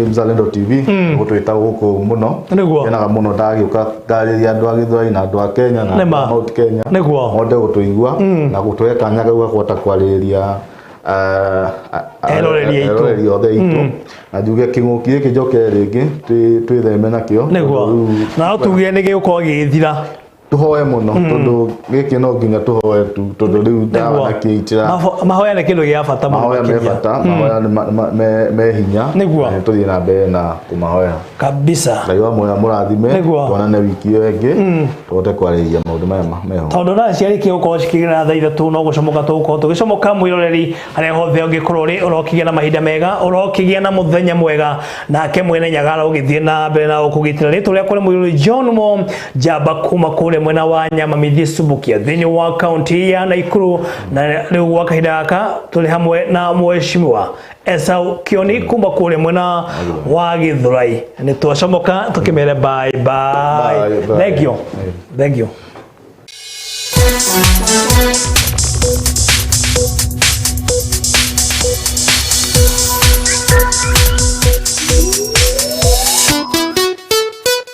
Mzalendo TV gũtwĩta gũkũ mũno. Nĩguo. Kenaga mũno ndagĩũka ndarĩria andũ a Gĩthwai na andũ a Kenya na Nĩma. andũ a Mount Kenya. Nĩguo. Mahote gũtũigua na gũtũhe kanya kau ga kũhota kwarĩrĩria Eroreri aitũ. Eroreri othe aitũ. Na njuge kĩng'ũki gĩkĩ njokere rĩngĩ twĩtheme nakĩo. Nĩguo. Tondũ rĩu Na no tuge nĩ gĩgũkorwo gĩgĩthira. Tũhoe mũno tondũ gĩkĩ no nginya tũhoe tu tondũ rĩu ndawa na kĩitĩra. Mahoya nĩ kĩndũ gĩa bata mũno Mahoya me makĩria. bata, mahoya nĩ me hinya. Nĩguo. Na tũthiĩ na mbere na kũmahoya. Kabisa. Ngai wa muoyo amũrathime. Nĩguo. Tuonane wiki ĩyo ĩngĩ tũhote kwarĩrĩria maũndũ maya meho. Tondũ thaa ciarĩkia gũkorwo cikĩgĩra thaa 3 no gũcomoka tũgũkorwo tũgĩcomoka. Mwĩroreri harĩa hothe ũngĩkorwo ũrĩ, ũrokĩgĩa na mahinda mega, ũrokĩgĩa na mũthenya mwega, nake mwene Nyagara ũgĩthiĩ na mbere na gũkũgitĩra. Rĩtwa rĩakwa nĩ mũirũrĩ John Mo Njamba kuma kũrĩa mwena wa Nyamamithi Subukia thĩinĩ wa kaunti ya Naikuru. Na rĩu gwa kahinda gaka tũrĩ hamwe na mheshimiwa Esau Kioni kuma kũrĩa mwena wa Gĩthũrai. Nĩ twacomoka tũkĩmere bye bye. Bye, bye. Thank you. Thank you.